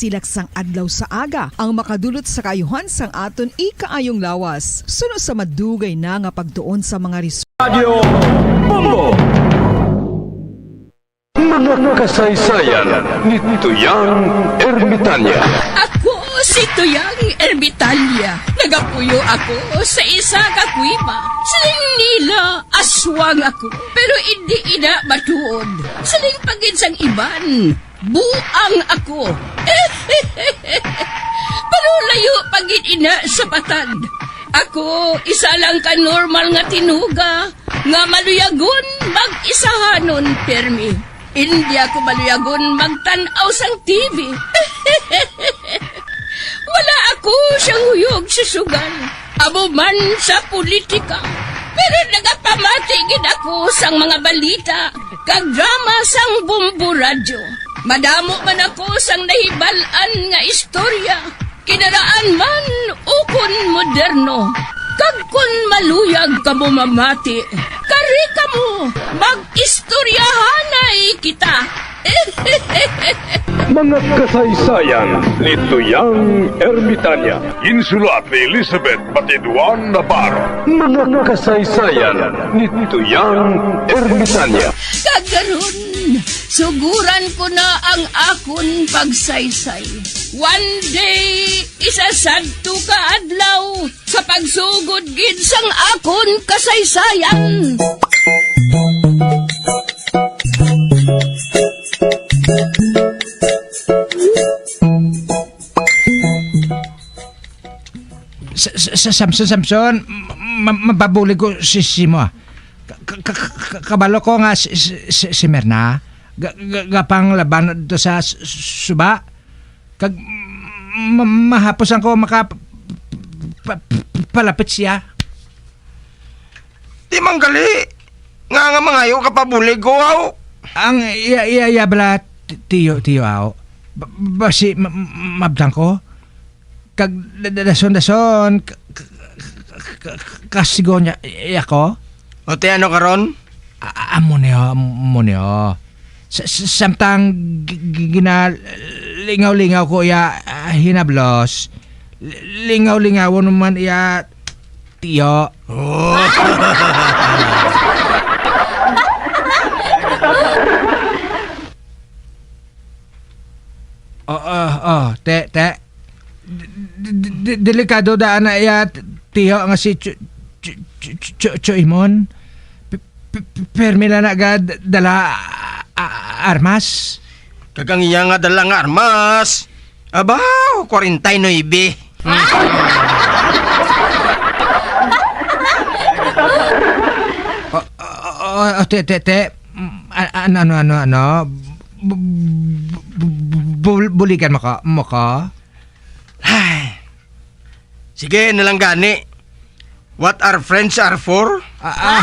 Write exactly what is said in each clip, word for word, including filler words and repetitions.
Tilak sang adlaw sa aga ang makadulot sa kaayuhan sang aton ikaayong lawas. Suno sa madugay na nga pagtuon sa mga res- Radyo Bombo. Mga kasaysayan ni Tuyang Ermitanya. Ako si Tuyang Ermitanya. Nagapuyo ako sa isa ka kuweba. Siling nila, aswang ako. Pero indi ina matuod. Siling pa gid sang iban, buang ako. Pero layo pa gid ina sa patag. Ako, isa lang ka normal nga tinuga nga maluyagon mag-isahanon pirmi. Indi ako maluyagon magtan-aw sang T V. Wala ako siyang huyog sa sugal, amo man sa politika. Pero nagapamati gid ako sang mga balita kag drama sang Bombo Radyo. Madamo man ako sang nahibal-an nga istorya, kinaraan man ukon moderno. Kag kon maluyag kamo mamati, kari kamo, mag-istoryahanay kita. Mga kasaysayan ni Tuyang Ermitanya. Ginsulat ni Elizabeth Batiduan Navarro. Mga kasaysayan ni Tuyang Ermitanya. Kag karon, suguran ko na ang akon pagsaysay. One day, isa sadto ka adlaw, sa pagsugod gid sang akon kasaysayan. Sa, sa, sa Samson, Samson, ma-, ma-, mapabulig ko si, si mo. Ka-, ka-, ka-, ka-, kabalo ko nga si, si, si, si Mirna, ga-, ga-, gapanglaban to sa s-, suba. Kag ma-, mahapos ang ko maka-, pa-, pa-, palapit siya. Di man gali. Nga, nga mangayo ka pa bulig ko, aw. Ang iya, iya, iya bala, ti-, tiyo, tiyo, aw. Ba-, basi ma-, ma-, mabdang ko. Kag da-, da-, dason, dason, k-, k-, k-, k-, kasigo niya, iya ko. O, ti ano karon? A-, a-, amo niyo, amo niyo. Sa, sa, samtang gi-, gi-, ginalingaw-lingaw ko iya, ah, hinablos, li-, lingaw-lingawon man iya tiyo. Oh. Oh, oh, oh, te, te. D-, d-, d-, d-, delikado da ana iya tiyo nga si Chu-, Chu-, Chu-, Chu-, Chu-, Chuimon. P-, p-, p-, pirmi lang na gad dala, a-, a-, armas. Kag ang iya nga dala nga armas, abaw, kwarenta y nuebe. Oh, oh, oh, oh, te, te, te. Mm, a-, ano, ano, ano, ano? Bu-, bu-, bu-, bu-, buligan mo ko, mo ko? Ay. Sige na lang gani. What are friends are for? Ah, ah.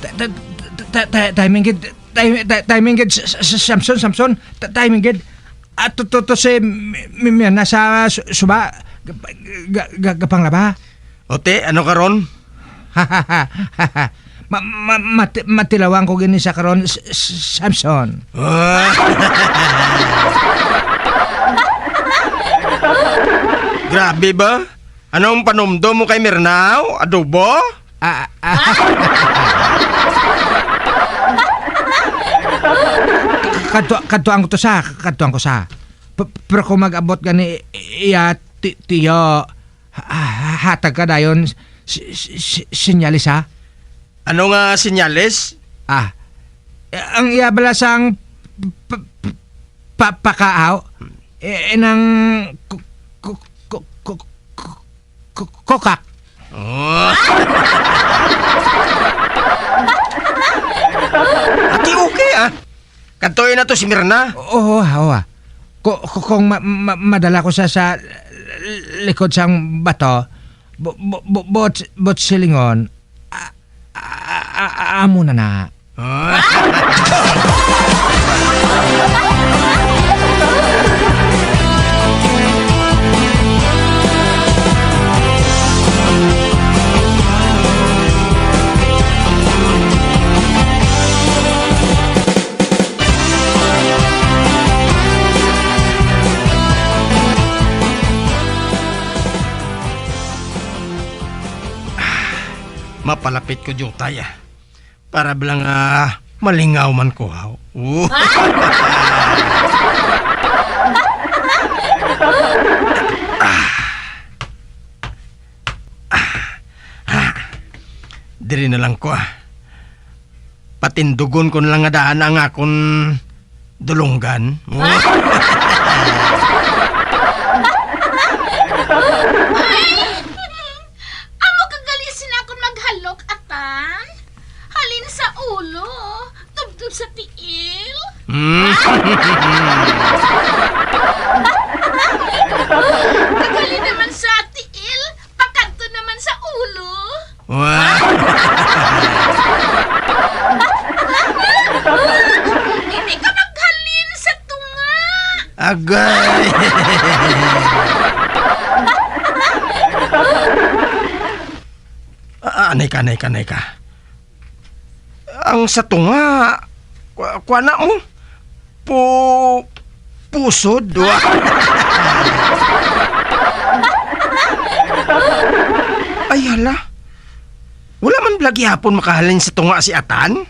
Ta-, ta-, ta-, ta-, ta-, timing gid, ti-, ti-, timing gid, S-, S-, Samson, Samson, ta-, timing gid. Ato to, to si Mi-, Mi-, Mirna sa su-, suba, ga-, ga-, ga-, gapanglaba. O, te, ano karon? Ma-, ma-, mati-, matilawan ko gini sa karon, S-, S-, Samson. Ah. Grabe ba? Anong panumdom mo kay Mirna? Adobo? Ah, ah. Kadto-, kadtuan ko to sa, kadtuan ko sa. P-, pero kung mag-abot gani iya ti-, tiyo, ha-, ha-, hatag ka dayon si-, si-, si-, sinyalis, ha? Ano nga sinyalis? Ah, eh, ang iya bala sang p-, p-, p-, pa-, pakaaw, eh, eh, nang ku-, ku-, ku-, ku-, ku-, ku-, kukak. Oh. Ati okay, ah. Kadtuin na to si Mirna. Oo, oo, ah. Ku-, ku-, kung ma-, ma-, madala ko sa, sa likod sang bato, Bu-, bu-, bu-, but, but silingon, a-, a-, a-, a-, amo na na. Ah. Mapalapit ko diutay, ah. Para bala nga malingaw man ko, haw. Ah. Ah. Ah. Diri na lang ko, ah. Patindugon ko na lang nga daan ang akon dulonggan. Ay! Amo ka gali sina akon maghalok, Atan? Halin sa ulo, tubtob sa tiil. Hmm. Kag halin naman sa tiil, pakadto naman sa ulo. Wa- Hindi ka maghalin sa tunga. Agay! Ah, anay ka, anay ka, anay ka. Ang sa tunga, kwa, kwa na mo? Pu-, pusod? Ay, hala. Wala man bala gihapon makahalin sa tunga si Atan?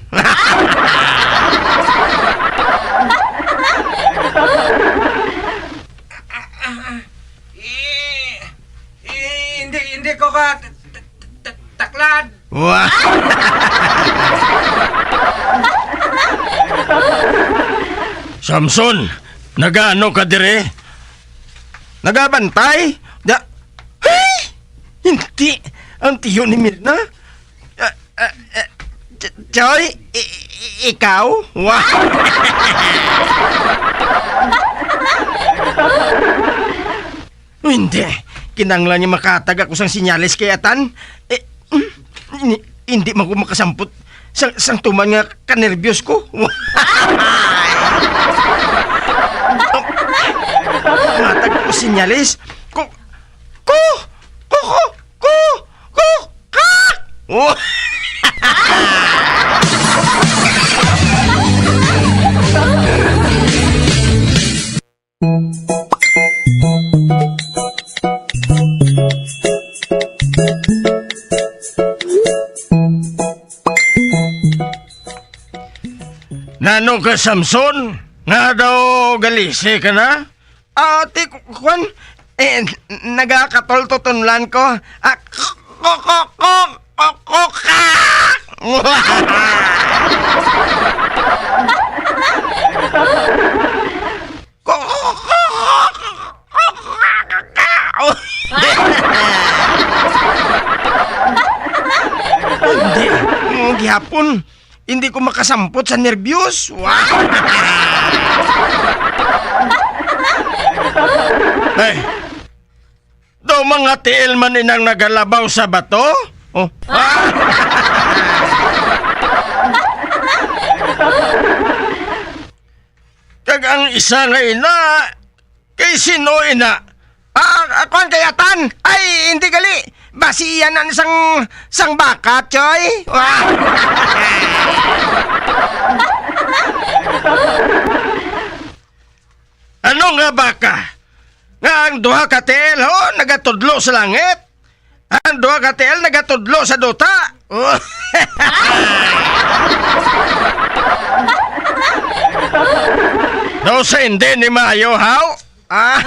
Eh, eh, hindi, hindi ko ka t-, t-, t-, taklad. Wa- Samson, nagaano ka dire? Nagabantay? Da-, hey! Hindi. Ang tiyo ni Mirna? Ah, ah, ah, Ch-, Choy, i-, i-, ikaw? Wa- Hindi. Kinahanglan nga makatag ako sang sinyales kay Atan. Eh, mm, ini-, hindi man ko makasampot sang, sang tuman nga kanerbiyos ko. Matag ko sinyales. Ko, ko, ko, ko, ko, ko, kak! Nano ka, Samson? Nga daw galisi ka na? Ah, ti, ku-, kuwan, eh, nagakatol-tutunlan ko. Ah, ko, ko, ko, ko, ko, ka! Ko, ko, ko, ko, ko, ka! Hindi, mm, gihapon. Hindi ko makasampot sa nerbiyos. Wa- Ay, daw mga tiil man inang nagalabaw sa bato? Oh. Kag ang isa nga ina, kay sino ina? Ah, ah, kuwan kay Atan? Ay, hindi gali. Basi iya na sang, sang baka, Choy. Ano nga baka? Nga ang duha ka tiil, ho, nagatudlo sa langit? Ang duha ka tiil nagatudlo sa duta. Daw sa hindi ni maayo, haw? Ah.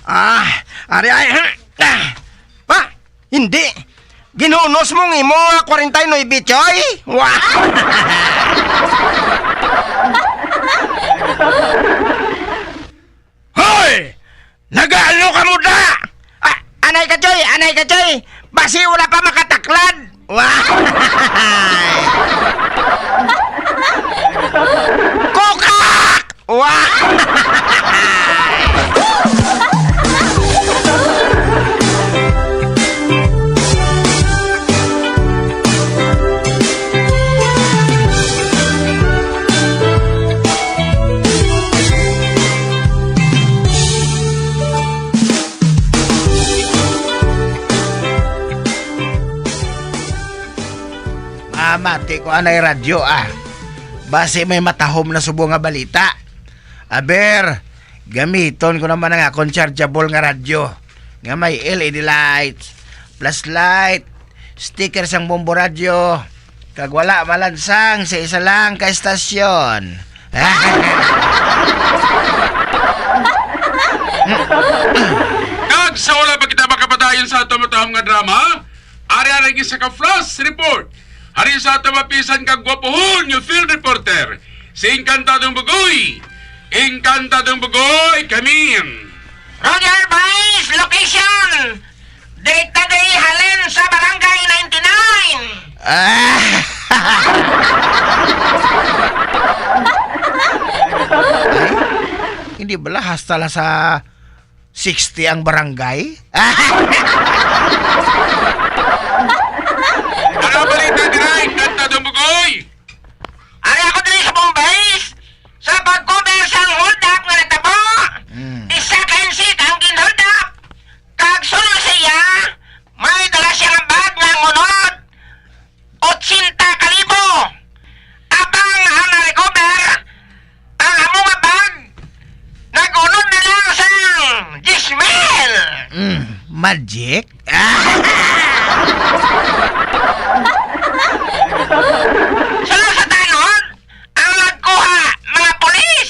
Ah, ari ay. Ah, hindi. Ginunos mo ang imo nga kwarenta y nuebe, Choy? Wa- Hoy! Nagaano ka mo da? Ah, anay ka, Choy! Anay ka, Choy! Basi wala pa makataklad! Wa- Kukak! Wa! Mamati ko anay radyo, ah. Basi may matahom na subong nga balita. Aber, gamiton ko naman ang akon chargeable nga radyo nga may L E D lights, flashlight, sticker sang Bombo Radyo, kag wala malansang sa isa lang ka estasyon. Kag sa wala pa kita makapadayon sa ato matahom nga drama, ari ang isa ka flash report. Ari sa ato mapisan kag gwapuhon nga field reporter, si Encantadong Bugoy. Encantadong Bugoy, come in. Roger, Vice, location. Data day halin sa Barangay ninety-nine. Ah! Ay, hindi bala hasta la sa sixty ang barangay? Ano ang balita dira, Encantadong Bugoy? Ari ako diri sa Bombay sa pag-cover sang hold up nga natabo. Mm. Isa ka insik ang gin-hold up. Kag suno siya, may dala siya nga bag nga ngunod. Otsenta ka libo. Abang ang na-recover, ang amo nga bag, nag-unod na lang sang diyes mil. Mm, magic? Sunod sa tanod, ang nagkuha, mga pulis.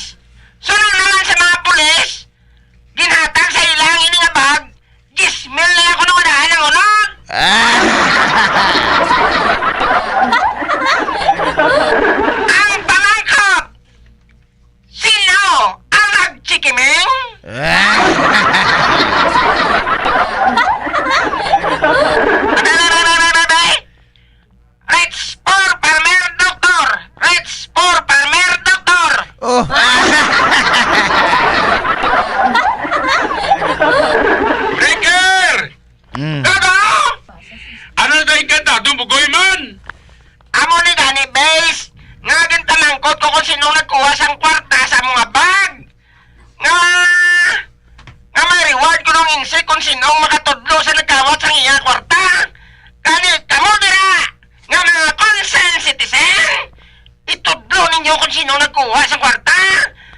Sunod naman sa mga pulis, ginhatag sa ila ang ini nga bag, diyes mil na lang kuno nga daan ang unod. Ah! Ang pamangkot, sino ang nagchikiming? Ah! Abay, abay, abay, abay, abay, abay! Rich for farmer, doktor! Rich for farmer, doktor! Oh. Breaker! Mm. Ano? Ano na tayo Encantadong Bugoy man? Amo ni gani, base, nga ginpamangkot ko kung sino nagkuha sang kwarta sa mga bag. Nga, nga may reward ko nung insik kung sino ang makatudlo sa nagkawat sang iya kwarta. Gani, kamo dira, nga mga concerned citizen, itudlo ninyo kung sino nagkuha sa kwarta.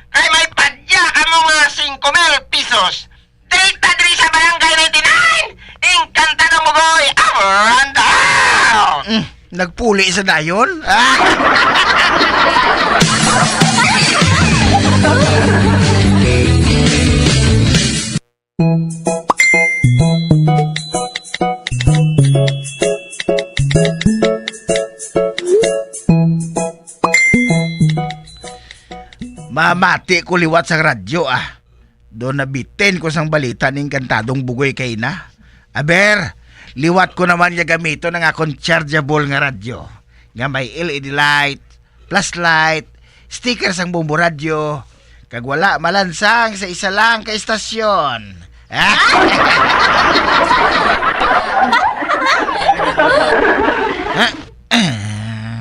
Kay may padya kamo nga singko mil pesos. Data diri sa Barangay ninety-nine, Encantadong Bugoy, over and out! Mm, nagpuli sa dayon? Ah! Mamati ko liwat sang radyo, ah. Do nabitin ko sang balita ni Encantadong Bugoy kay na. Aber, liwat ko naman nga gamiton ang akon chargeable nga radyo, nga may L E D light, flashlight, sticker sang Bombo Radyo, kag wala malansang sa isa lang ka istasyon.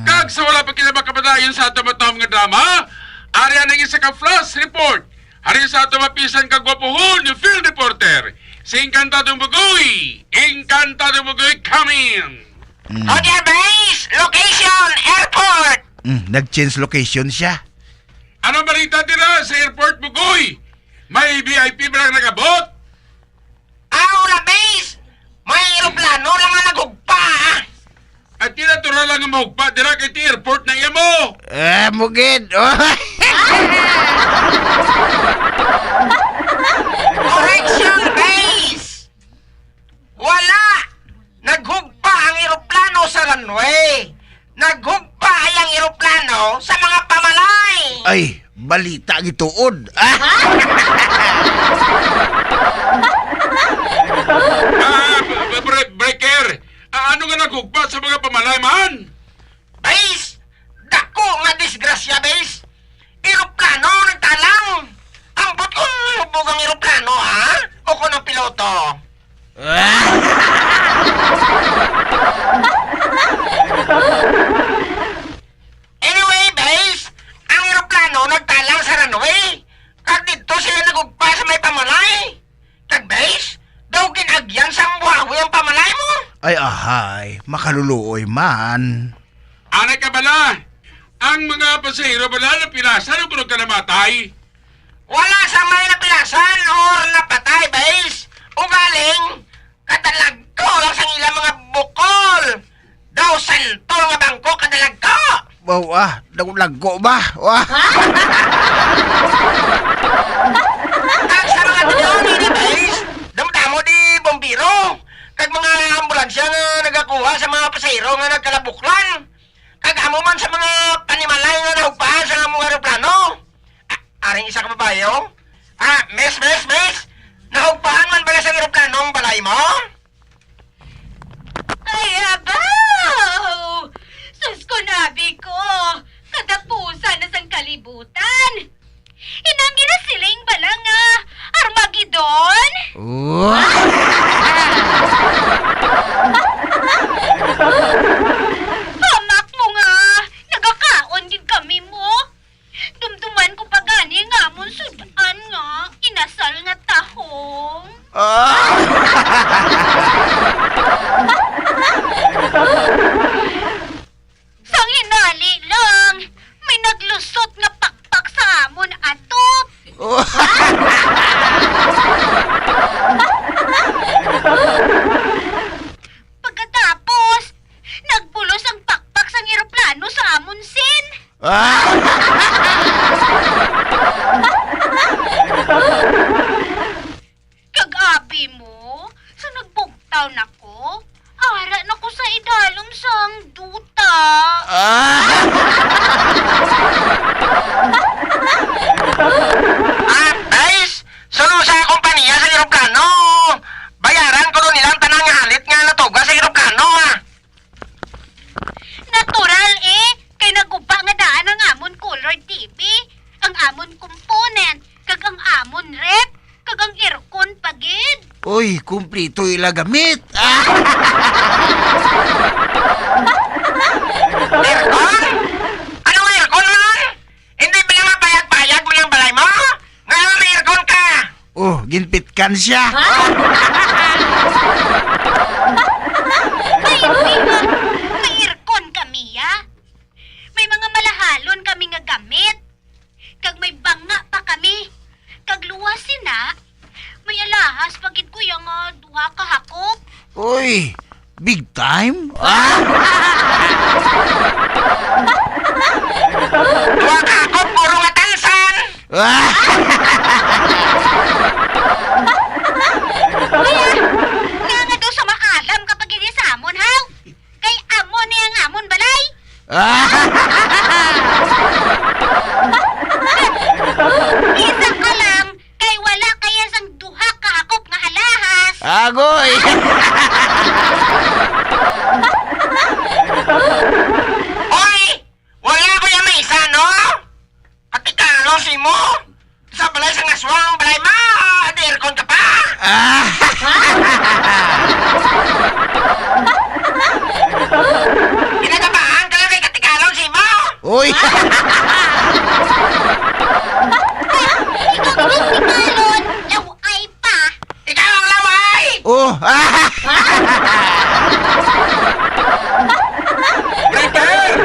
Kag sa wala pa kita makapadayon sa ato matahom nga drama, ari ang isa ka flash report. Hari sa ato mapisan kag gwapuhon nga field reporter, si Encantadong Bugoy. Encantadong Bugoy, come in. Mm. Roger, base, location, airport. Mm, nag-change location siya. Ano balita dira sa airport, Bugoy? May V I P ba lang nag-abot? Aw, Rabis! May eroplano lang nga naghugpa, ah! At ti natural lang nga mahugpa dira kay ti airport na iya mo. Eh, mugid. Correction base! Wala! Naghugpa ang eroplano sa runway. Naghugpa ay ang eroplano sa mga pamalay. Ay, balita gituod. Ah! Ah, bre-, breaker. Ah, ano nga naghugpa sa mga pamalay man? Bais, dako nga disgrasya, bais. Eroplano nagtala to. Anyway, Bes, ang eroplano nagtalang sa runway. Kag didto sila nagugpa sa may pamalay. Kag, Bes, daw gin-agyan sang buhawi ang pamalay mo. Ay, ahay, makaluluoy man. Anay ka bala, ang mga pasahero bala napilasan o murag ka namatay? Wala sa may napilasan or napatay, Bes. Ugaling, kadalagko lang sang ilang mga bukol. Daw santol nga bangko kadalagko. Wow, ah, daw lagko ba? Wah. Kag sa mga tinion ni Bes, damdamo di bombero kag mga ambulansya nga nagakuha sa mga pasahero nga nagkalabuklan. Kag amo man sa mga panimalay nga nahugpahan sa among eroplano. Ah, aring isa ka babayi, oh. Ah, miss, miss, miss! Nahugpahan man bala sa eroplano ang balay mo? Ay, abaw! Sus ko, nabi ko! Katapusan na sang kalibutan! Inang ginasiling bala nga Armageddon? Oh. Hamak mo nga nagakaon gid kami mo. Dumduman ko pa gani nga amon sud-an nga inasal nga tahong. Ah. Sang hinali lang, may naglusot nga pakpak sa amon atop. Oh. Pagkatapos, nagpulos ang pakpak sang eroplano sa amon sin. Ah. Kag abi mo, sa nagbugtaw na ko, ara na ko sa idalom sang duta. Ah! Ah, guys, suno sa kompanya sa eroplano. Bayaran ko nilang tanan nga halit nga natuga sa eroplano, ah. Natural, eh, kay naguba nga daan ang amon colored T V, ang amon component, kag ang amon ref, kag ang aircon pa gid. Uy, kumplito ila gamit. Ah! Aircon? Ano nga aircon man? Hindi ba nga payag-payag man ang balay mo? Nga may aircon ka? Oh, ginpitkan siya. Ha? Ay, hindi nga. May aircon kami, ya. May mga malahalon kami nga gamit. Kag may banga pa kami. Kag luwas sina, may alahas pa gid ko ya nga duha ka hakop. Uy, big time? Ah! Duha ka hakop, puro nga tansan! Ah! Kaya, nga nga daw sa maalam ka pa gid sa amon, haw? Kay amo ni ang amon balay. Ah! Isa ka lang, kay wala kaya sang duha ka hakop nga alahas. Agoy! Oy! Wala ko yung may isa, no? Katikalo si mo? Sa balay sang aswang, balay mo! Adi aircon ka pa! Ah! Kinakabahan ka lang kay katikalon si mo! Uy! Ikaw, katikalon, laway pa! Ikaw ang laway! Oh! Breaker!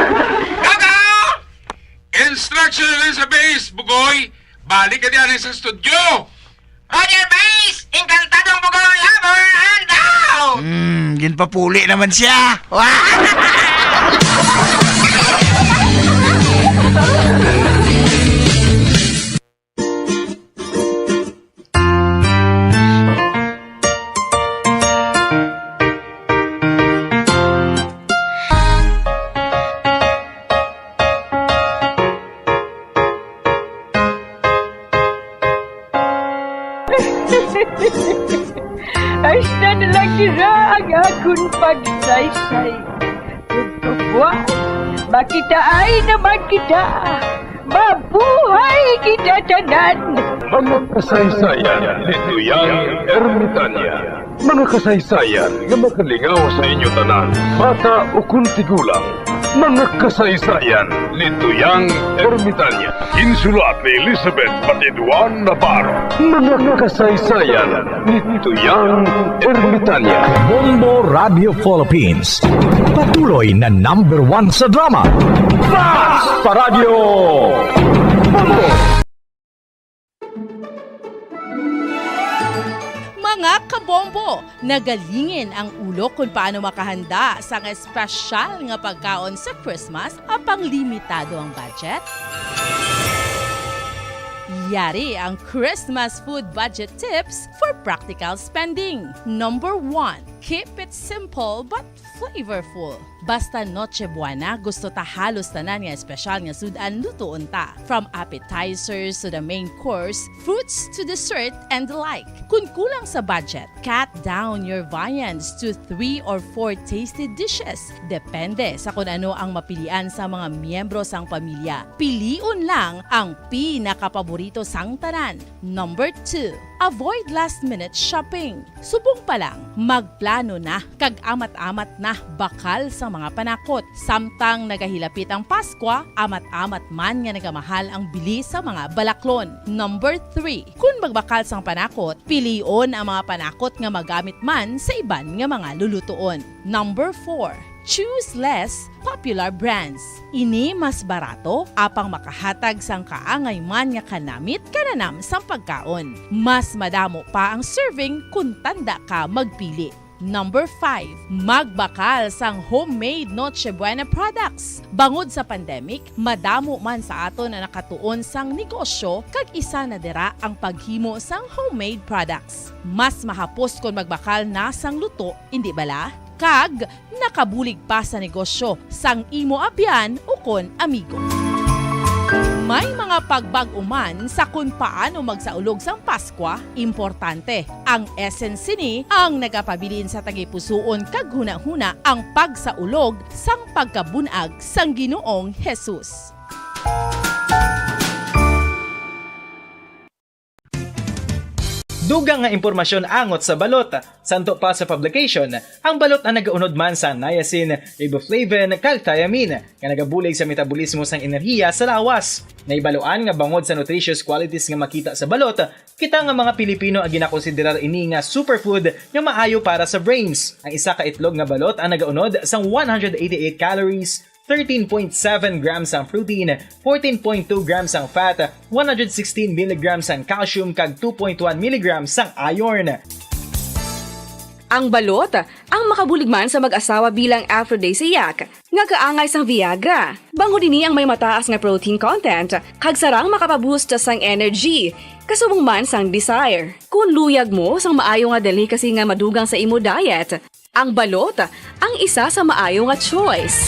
Go, go! Instruction na sa base, Bugoy. Balik ka diyan sa studio. Roger Base, encantado ang Bugoy, over and out! Hmm, ginpapuli naman siya. Hasta na lang dira ang akon pagsaysay. Buwas, makitaay naman kita. Mabuhay kita tanan! Mga kasaysayan ni Tuyang Ermitanya. Mga kasaysayan nga makalingaw sa inyo tanan, bata o kon tigulang. Mga kasaysayan ni Tuyang Ermitanya. Insulat ni Elizabeth Batiduan Navarro. Mga kasaysayan ni Tuyang Ermitanya. Bombo Radio Philippines. Patuloy na number one sa drama. Fast Paradyo! Bombo! Mga kabombo, nagalingin ang ulo kung paano makahanda sang espesyal nga pagkaon sa Christmas apang limitado ang budget? Yari ang Christmas food budget tips for practical spending. Number one, keep it simple but flavorful. Basta Noche Buena, gusto ta halos tanan nga espesyal nga sud-an lutuon ta. From appetizers to the main course, fruits to dessert and the like. Kun kulang sa budget, cut down your viands to three or four tasty dishes. Depende sa kun ano ang mapilian sang mga miyembro sang pamilya. Pilion lang ang pinakapaborito sang tanan. Number two, avoid last-minute shopping. Subong pa lang, magplano na kag amat-amat na bakal sa mga panakot. Samtang nagahilapit ang Paskwa, amat-amat man nga nagamahal ang bili sa mga balaklon. Number three, kun magbakal sang panakot, pilion ang mga panakot nga magamit man sa iban nga mga lulutuon. Number four, choose less popular brands. Ini mas barato, apang makahatag sang kaangay man nga kanamit kananam sang pagkaon. Mas madamo pa ang serving kun tanda ka magpili. Number five, magbakal sang homemade Noche Buena products. Bangod sa pandemic, madamo man sa aton ang nakatuon sang negosyo, kag isa na dira ang paghimo sang homemade products. Mas mahapos kon magbakal na sang luto, indi bala? Kag nakabulig pa sa negosyo sang imo abyan ukon amigo. May mga pagbag-o man sa kon paano magsaulog sang Paskwa, importante. Ang essence sini ang nagapabilin sa tagipusoon kag hunahuna ang pagsaulog sang pagkabun-ag sang Ginoong Jesus. Dugang nga impormasyon angot sa balot. Santo pa sa publication, ang balot ang nagaunod man sa niacin, riboflavin, kag thiamine, nga nagabulig sa metabolismo sang enerhiya sa lawas. Nahibaluan nga bangod sa nutritious qualities nga makita sa balot, kita nga mga Pilipino ang ginakonsiderar ini nga superfood nga maayo para sa brains. Ang isa ka itlog nga balot ang nagaunod sang one hundred eighty-eight calories, thirteen point seven grams ang protein, fourteen point two grams ang fat, one hundred sixteen milligrams ang calcium, kag two point one milligrams ang iron. Ang balot, ang makabulig man sa mag-asawa bilang aphrodisiac, nga kaangay sang Viagra. Bangod ini ang may mataas nga protein content, kag sarang makapaboost sang energy, kasubong man sang desire. Kung luyag mo sang maayo nga delicacy nga madugang sa imo diet, ang balot ang isa sa maayo nga choice.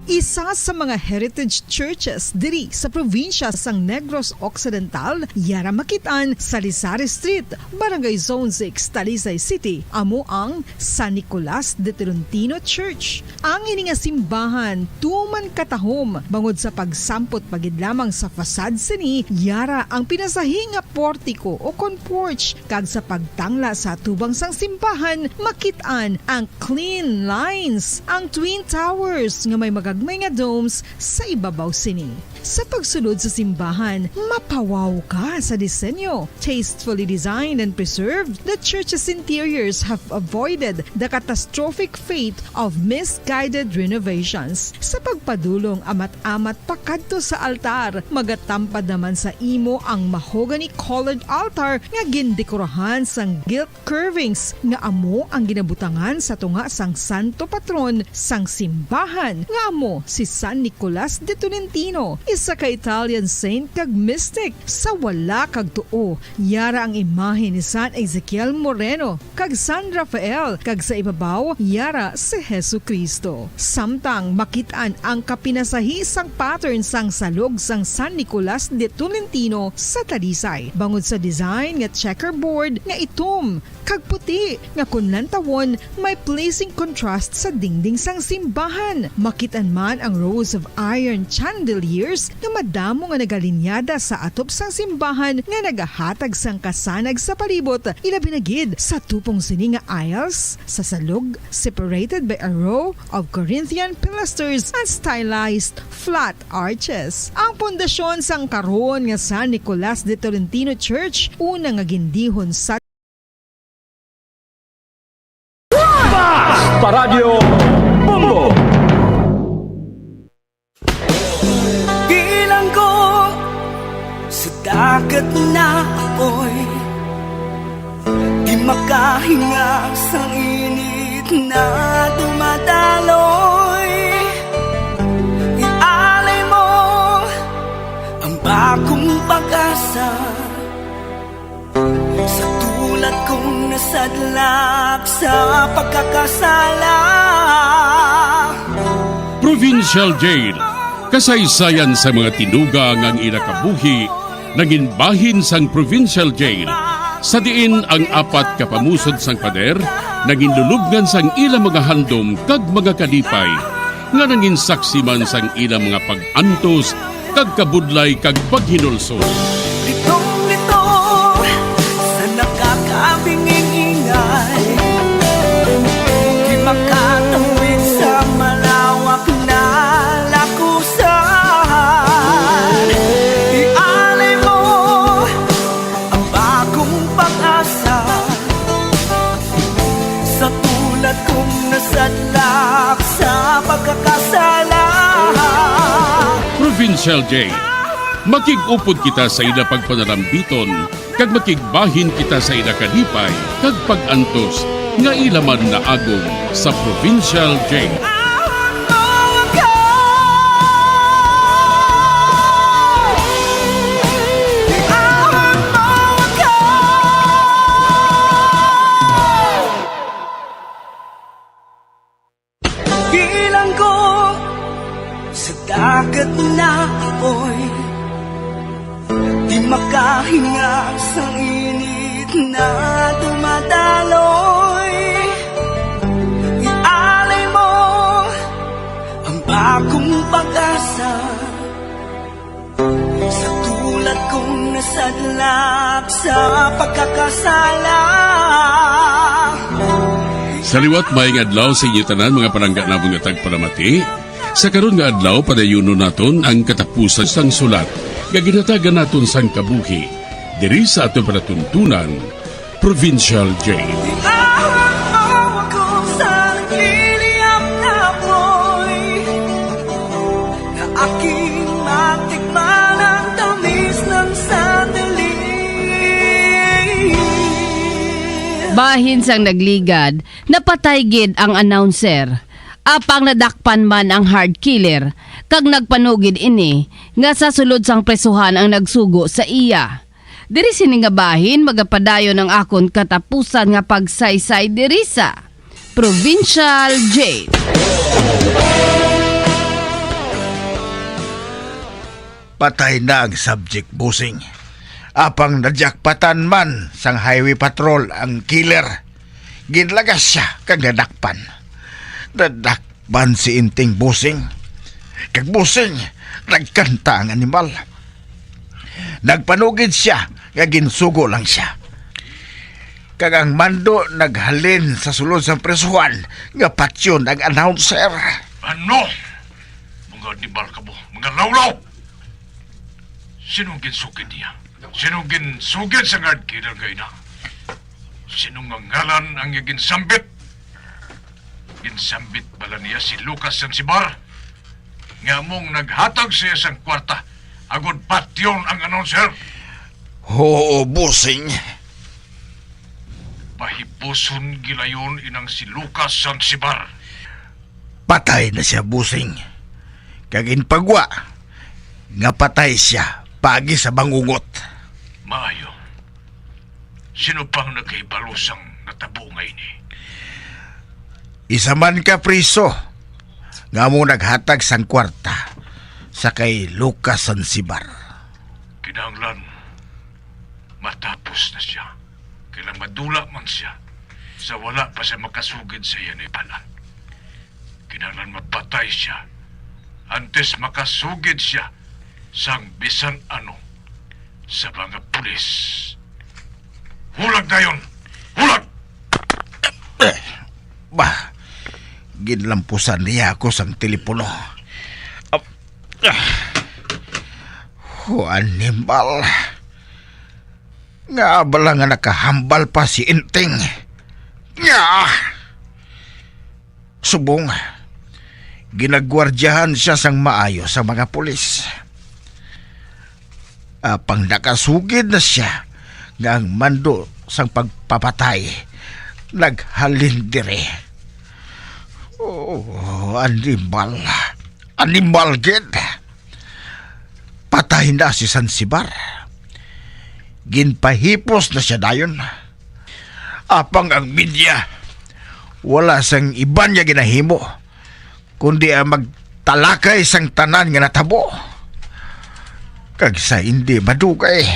Isa sa mga heritage churches diri sa probinsya sang Negros Occidental, yara makit-an sa Salizare Street, Barangay Zone six, Talisay City, amo ang San Nicolas de Tolentino Church. Ang ini nga simbahan tuman katahom bangod sa pagsampot pa gid lamang sa facade sini, yara ang pinasahi nga portiko o kon porch, kag sa pagtangla sa atubang sang simbahan, makit-an ang clean lines, ang twin towers nga may magagmay nga domes sa ibabaw sini. Sa pagsulod sa simbahan, mapawaw ka sa disenyo. Tastefully designed and preserved, the church's interiors have avoided the catastrophic fate of misguided renovations. Sa pagpadulong amat-amat pakadto sa altar, magatampad naman sa imo ang mahogany-colored altar nga gindekorahan sang gilt curvings nga amo ang ginabutangan sa tunga sang santo patron sang simbahan, nga amo si San Nicolas de Tolentino, isa ka Italian saint kag mystic. Sa wala kag tuo, yara ang imahe ni San Ezekiel Moreno kag San Rafael, kag sa ibabaw, yara si Jesu-Cristo. Samtang makit-an ang kapinasahi sang pattern sang salog sang San Nicolas de Tolentino sa Talisay, bangod sa design nga checkerboard nga itom kag puti, nga kun lantawon, may pleasing contrast sa dingding sang simbahan. Makit-an man ang rows of iron chandeliers nga madamo nga nagalinyada sa atop sang simbahan nga nagahatag sang kasanag sa palibot, ilabi na gid sa tupong sini nga aisles sa salog, separated by a row of Corinthian pilasters and stylized flat arches. Ang pundasyon sang karon nga San Nicolas de Tolentino Church, una nga gindihon sa Basta Radyo Bombo! Bilanggo sa dagat na apoy, di makahinga sa init na dumadaloy. Ialay mo ang bagong pag-asa. Sa tulad kong nasadlak sa pagkakasala. Provincial Jail. Kasaysayan sa mga tinuga nga ang ila kabuhi nangin bahin sang Provincial Jail, sa diin ang apat ka pamusod sang pader nangin lulubngan sang ila mga handom kag mga kalipay, nga nangin saksi man sang ila mga pag-antos kag kabudlay kag paghinulsol. Litong-litong sa nakakabinging ingay, di makatawid sa malawak na lakusan. Ialay mo ang bagong pag-asa. Sa tulad kong nasadlak sa pagkakasala. Provincial Jail. Makig-upod kita sa ila pagpanalambiton, kag makigbahin kita sa ila kalipay kag pag-antos nga ila man naagom sa Provincial Jail. Bilanggo sa dagat na apoy, di makahinga sa init na dumadaloy. Ialay mo ang bagong pag-asa. Sa tulad kong nasadlak sa pagkakasala. Sa liwat, maayong adlaw sa inyo tanan, mga palangga namon nga tagpalamati. Sa karon nga adlaw, padayunon naton ang katapusan sang sulat nga ginhatagan naton sang kabuhi diri sa aton palatuntunan, Provincial Jail. Iahon mo ako sa nagliliyab na apoy, na aking matikman ang tamis ng sandali. Bahin sang nagligad, napatay gid ang announcer. Apang nadakpan man ang hard killer, kag nagpanugid ini nga sa sulod sang presohan ang nagsugo sa iya. Diri sini nga bahin magapadayon ang akon katapusan nga pagsaysay diri sa Provincial Jail. Patay na ang subject, bossing. Apang najakpatan man sang highway patrol ang killer. Ginlagas sia kag nadakpan. Nadakpan si Inting, bossing. Kag, bossing, nagkanta ang animal. Nagpanugid sia nga ginsugo lang sia. Kag ang mando naghalin sa sulod sang presohan nga patyon ang announcer. Ano? Mga animal kamo, mga lawlaw! Sino ang ginsugid niya? Sino ang ginsugid sa guard killer nga ina? Sino nga ngalan ang iya ginsambit? Ginsambit bala niya si Lucas Sansibar, nga among naghatag sa iya sang kwarta agod patyon ang announcer? Oo, bossing. Pahipuson gilayon inang si Lucas Sansibar. Patay na sia, bossing. Kag ginpagwa nga patay sia paagi sa bangungot. Maayo. Sino pang nakahibalo sang natabo nga ini? Isa man ka priso nga amo naghatag sang kwarta sa kay Lucas Sansibar. Kinahanglan matapos na sia. Kay lang madula man sia sa wala pa sia makasugid sa iya nahibal-an. Kinahanglan mapatay sia antes makasugid sia sang bisan ano sa mga pulis. Hulag dayon! Hulag! Eh, ba, ginlampusan niya ako sang telepono. Ah, ah. O, animal. Nga bala nga nakahambal pa si Inting. Nga! Subong, ginagwardyahan siya sang maayo sa mga pulis. Apang nakasugid na siya nga ang mando sang pagpapatay naghalin diri. Oh, animal. Animal gid. Patay na si Sansibar. Ginpahipos na siya dayon. Apang ang media, wala sang iban nga ginahimo, kundi ang magtalakay sang tanan nga natabo. Kag sa hindi madugay,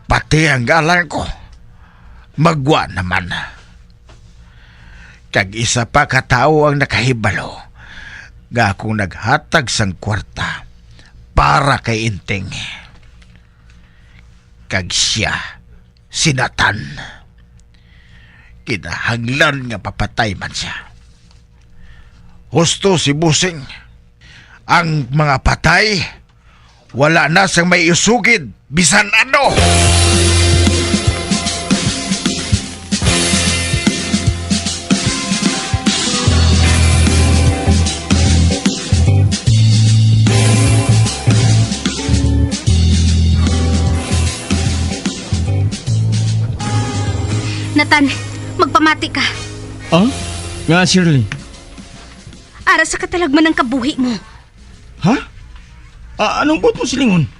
pati ang galan ko, magwa naman. Kag isa pa ka tawo ang nakahibalo nga akong naghatag sang kwarta para kay Inting. Kag sia, si Nathan. Kinahanglan nga papatay man sia. Husto si Busing. Ang mga patay, wala na sang may isugid bisan ano. Nathan, magpamati ka. Ah? Nga, Shirley? Ara sa katalagman ng kabuhi mo. Ha? Ah, anong buot mo silingon?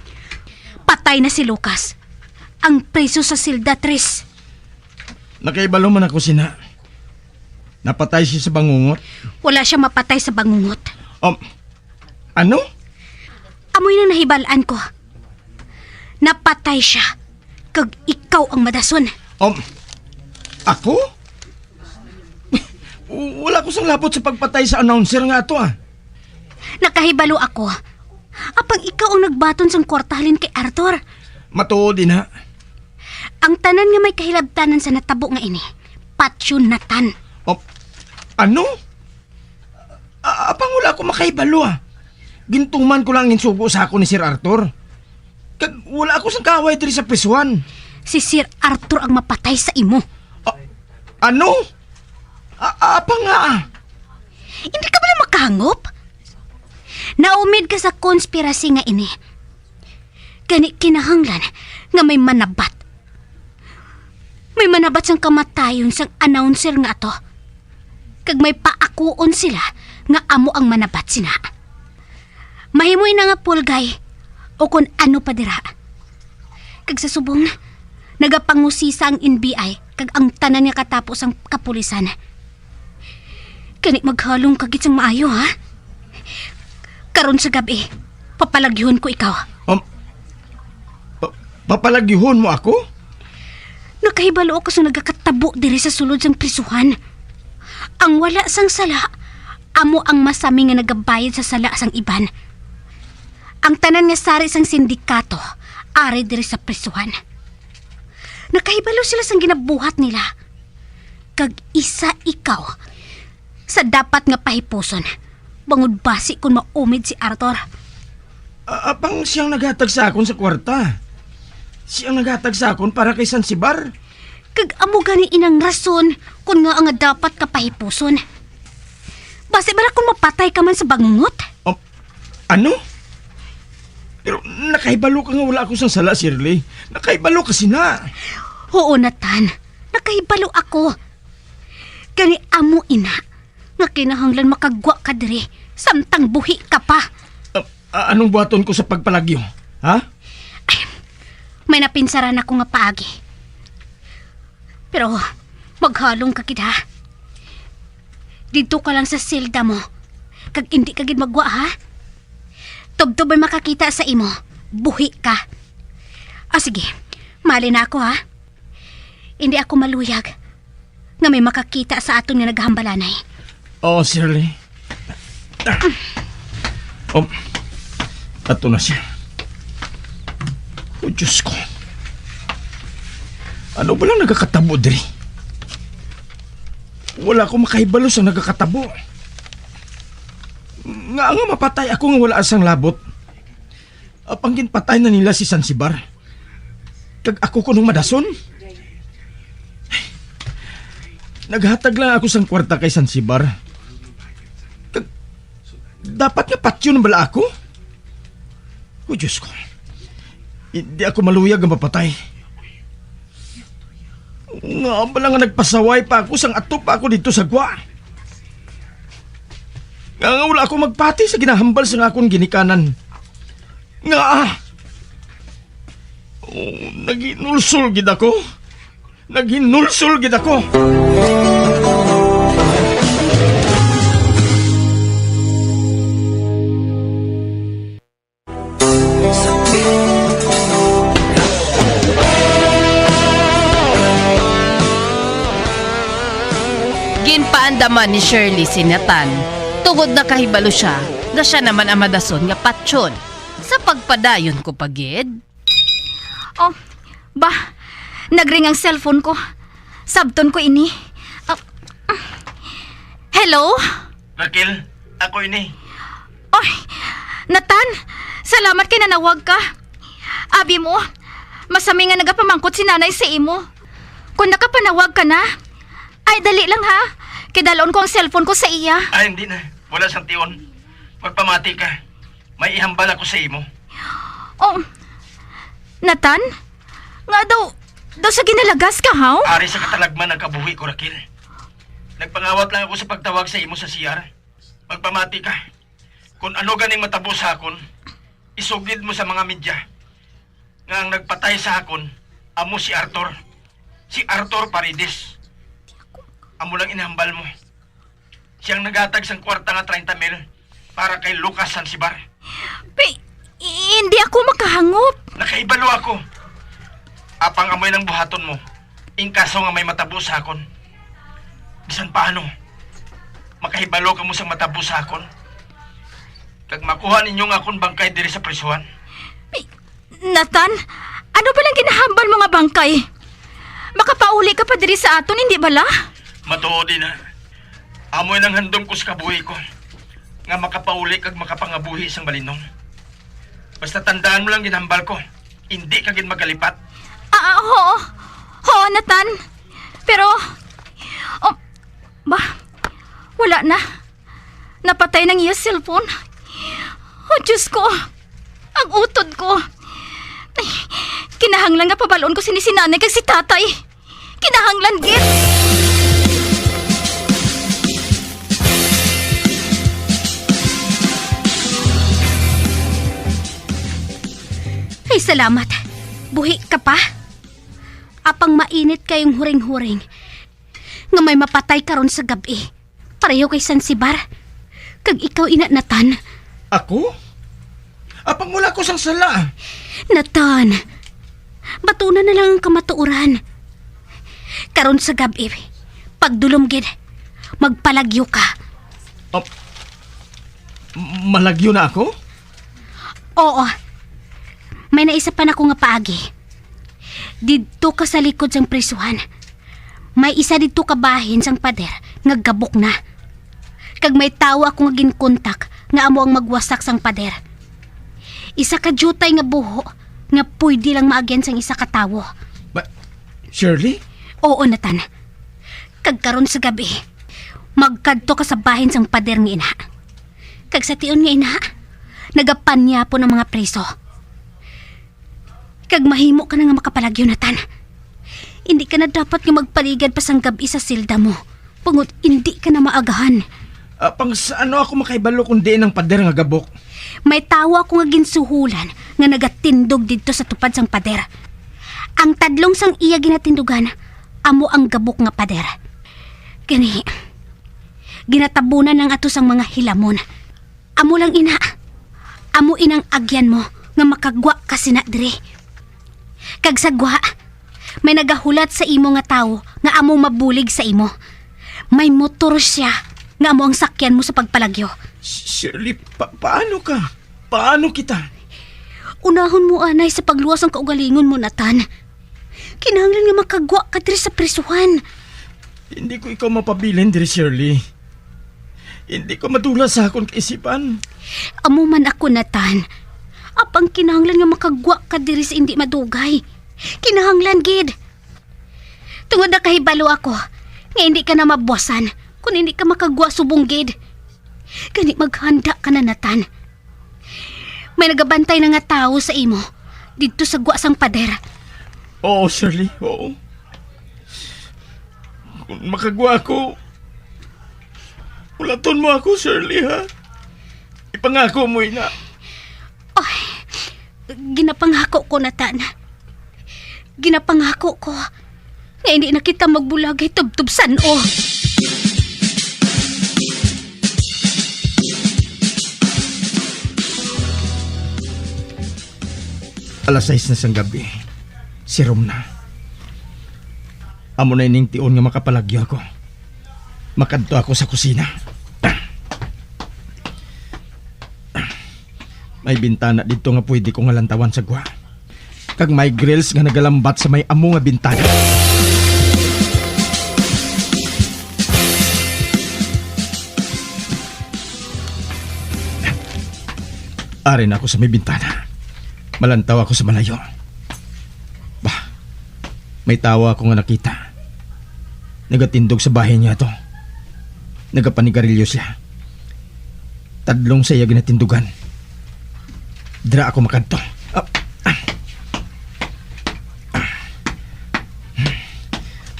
Patay na si Lucas, ang preso sa Silda Tres. Nakahibalo man ako sina. Napatay siya sa bangungot. Wala siya mapatay sa bangungot. Um, ano? Amoy nang nahibalaan ko. Napatay siya, kag ikaw ang madason. Um, ako? Wala ko sang labot sa pagpatay sa announcer nga ato, ah. Nakahibalo ako. Apang ikaw ang nagbaton sang kwarta halin kay Arthur. Matuod, ina. Ang tanan nga may kahilabtanan sa natabo nga ini, patyon na tan. Oh, ano? A-, apang wala ako makahibalo, ah. Gintuman ko lang ang ginsugo sa akon ni Sir Arthur. Kag wala ako sang kaaway diri sa prisuhan. Si Sir Arthur ang mapatay sa imo. A-, ano? A-, apa nga? Hindi ka bala makahangop? Naumid ka sa konspirasi nga ini. Gani kinahanglan nga may manabat. May manabat sang kamatayon sang announcer nga ato. Kag may paakuon sila nga amo ang manabat sina. Mahimo ina nga pulgay o kon ano pa dira. Kag sa subong, nagapangusisa ang N B I kag ang tanan nga katapo sang kapulisan. Gani maghalong ka gid sang maayo, ha? Karon sa gab-i, papalagyuhon ko ikaw. Um, pa-, papalagyuhon mo ako? Nakahibalo ako sa nagakatabo diri sa sulod sang prisuhan. Ang wala sang sala, amo ang masami nga nagabayad sa sala sang iban. Ang tanan nga sari sang sindikato ari diri sa prisuhan. Nakahibalo sila sang ginabuhat nila. Kag isa ikaw sa dapat nga pahipuson, bangod basi kon maumid si Arthur. A-, apang siyang naghatag sa akon sa kwarta. Siyang naghatag sa akon para kay Sansibar. Kag amo gani inang rason kon ngaa nga dapat ka pahipuson. Basi bala kon mapatay ka man sa bangungot? Um, ano? Pero nakahibalo ka nga wala ako sang sala, Shirley. Nakahibalo ka sina. Oo, Nathan. Nakahibalo ako. Gani amo ina nga kinahanglan makagwa ka diri samtang buhi ka pa. Ah, ah, anong buhaton ko sa pagpalagyo? Ha? Ay, may napinsaran ako nga paagi. Pero maghalong ka gid, ha? Didto ka lang sa selda mo, kag indi ka gid magwa, ha? Tubtob may makakita sa imo, buhi ka. Ah, sige, mali na ako, ha? Indi ako maluyag nga may makakita sa aton nga naghambalanay. Oo, Shirley. Um, Ato na siya. O Diyos ko. Ano ba lang nagakatabo diri? Wala ko makahibalo sa nagakatabo. Nga nga mapatay ako nga wala sang labot. Apang ginpatay na nila si Sansibar. Kag ako kunong madason? Naghatag lang ako sang kwarta kay Sansibar. Kag dapat nga patyon bala ako? O Diyos ko, hindi ako maluyag nga mapatay. Nga bala nga nagpasaway pa ako sang ato pa ako dito sa gwa. Nga, nga wala ako magpati sa ginahambal sa akon ginikanan. Nga, ah, oh, naghinulsol gid ako. Naghinulsol gid ako. Ginpaandaman ni Shirley si Nathan tungod nakahibalo sia nga sia naman ang madason nga patyon. Sa pagpadayon ko pa gid. Oh, ba, nagring ang cellphone ko. Sabton ko ini. Ah, hello? Raquel, ako ini. Oy, Nathan, salamat kay nanawag ka. Abi mo, masami nga nagapamangkot si nanay sa imo. Kung nakapanawag ka na, ay dali lang ha. Kay dalon ko ang cellphone ko sa iya. Ah, hindi na. Wala sang tion. Magpamati ka. May ihambal ako sa imo. Oh, Nathan, nga daw, daw sa ginalagas ka, haw? Ari sa katalagman ang kabuhi ko, Raquel. Nagpangawat lang ako sa pagtawag sa imo sa C R. Magpamati ka. Kung ano ganing matabo sa akon, isugid mo sa mga media nga ang nagpatay sa akon amo si Arthur. Si Arthur Paredes. Amo lang inhambal mo. Siyang naghatag sang kwarta nga treinta mil para kay Lucas Sansibar. Pi, hindi ako makahangop. Nakahibalo ako. Apang amoy lang buhaton mo, in kaso nga may matabo sa akon. Bisan paano, makahibalo kamo sang matabo sa akon. Kag makuha ninyo nga akon bangkay diri sa prisuhan. Pi, Nathan, ano ba lang ginahambal mo nga bangkay? Makapauli ka pa diri sa aton, hindi bala? Matuod ina. Amoy nang handom ko sa kabuhi ko nga makapauli kag makapangabuhi sang balinong. Basta tandaan mo lang ginhambal ko, hindi ka gid magkalipat. Ah, oo. Oo, Nathan. Pero, oh, ba, wala na. Napatay nang iya cellphone. Oh, Diyos ko. Ang utod ko. Ay, kinahanglan nga pabalon ko sini si nanay kag si tatay. Kinahanglan gid. Ay, salamat. Buhi ka pa. Apang mainit kayong huring-huring nga may mapatay karon sa gab-i. Pareho kay Sansibar. Kag ikaw ina, Nathan. Ako? Apang wala ko sang sala. Nathan, batuna na lang ang kamatuoran. Karon sa gab-i, pagdulom gid, magpalagyo ka. Malagyo na ako? Oo. May naisa pa nako nga paagi. Didto ka sa likod sang prisuhan. May isa didto ka bahin sang pader nga gabok na. Kag may tawo ako nga ginkontak nga amo ang magwasak sang pader. Isa ka diutay nga buho nga pwede lang maagyan sang isa ka tawo. Shirley? Oo, Nathan. Kag karon sa gab-i, magkadto ka sa bahin sang pader nga ina. Kag sa tion nga ina, nagapanyapon ang mga preso. Kag mahimo ka na nga makapalagyo, Nathan. Hindi ka na dapat nga magpaligad pa sang gab-i sa selda mo, bangod hindi ka na maagahan. Apang sa ano ako makahibalo kung diin ang pader nga gabok? May tawo ako nga ginsuhulan nga nagatindog didto sa tupad sang pader. Ang tadlong sang iya ginatindugan amo ang gabok nga pader. Gani, ginatabunan ang ato sang mga hilamon. Amo lang ina. Amo inang agyan mo nga makagwa ka sina diri. Kag sa gwa, may nagahulat sa imo nga tawo nga amo mabulig sa imo. May motor siya nga amo ang sakyan mo sa pagpalagyo. Shirley, pa- paano ka? Paano kita? Unahon mo anay sa pagluwas ang kaugalingon mo, Nathan. Kinahanglan nga makagwa ka diri sa prisuhan. Hindi ko ikaw mapabilin diri, Shirley. Hindi ko madula sa akon kaisipan. Amo man ako, Nathan. Apang kinahanglan nga makagwa ka diri sa indi madugay. Kinahanglan gid. Tungod nakahibalo ako nga hindi ka na mabuwasan kung hindi ka makagwa subong gid. Gani maghanda ka na, Nathan. May nagabantay na nga tawo sa imo didto sa gwa sang pader. Oo, Shirley, oo. Kung makagwa ako, ulaton mo ako, Shirley, ha? Ipangako mo ina. Ay, ginapangako ko, Nathan. Ginapangako ko nga hindi na kita magbulagay tubtob san-o. Alas sais na sang gabi. Sirom na. Amo na ining tion nga makapalagyo ako. Makadto ako sa kusina. May bintana didto nga pwede ko nga lantawan sa gwa. Kag may grills nga nagalambat sa may amo nga bintana. Ari na ako sa may bintana. Malantaw ako sa malayo. Bah, may tawo ako nga nakita. Nagatindog sa bahin niya to. Nagapanigarilyo siya. Tadlong sa iya ginatindugan. Dira ako makadto. Ah, ah.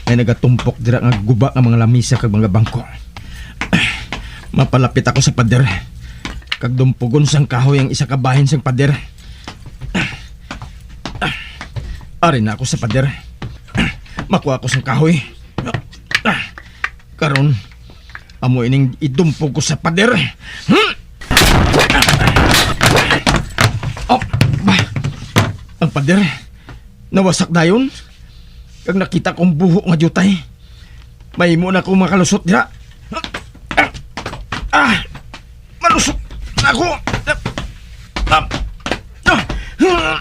May nagatumpok dira nga guba nga mga lamisa kag mga bangko. Mapalapit ako sa pader, kag dumpugon sang kahoy ang isa ka bahin sang pader. Ari na ako sa pader. Makuha ako sang kahoy. Karon, amo ining idumpog ko sa pader. Hmm? Oh, ba? Ang pader, nawasak dayon. Kag nakita kong buho nga diutay. Mahimo na akong makalusot dira. Ah! Malusot na ako! Ah! Ah!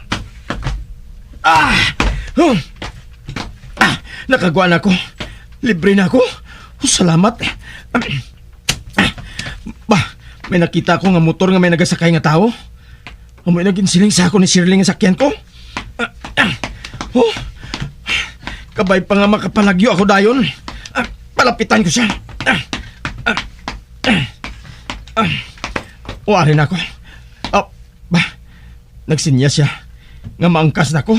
Ah! Ah! Nakagwa na ako. Libre na ako. Salamat. Ba, may nakita ko nga motor nga may nagasakay nga tawo. Amoy na ginsiling sa ako ni Shirley nga sakyan ko. Oh, kabay pa nga makapalagyo ako dayon. Ah, palapitan ko siya. Ah, ah, ah, ah. Wari na ako. Ah, ba, nagsinyas siya nga maangkas na ko.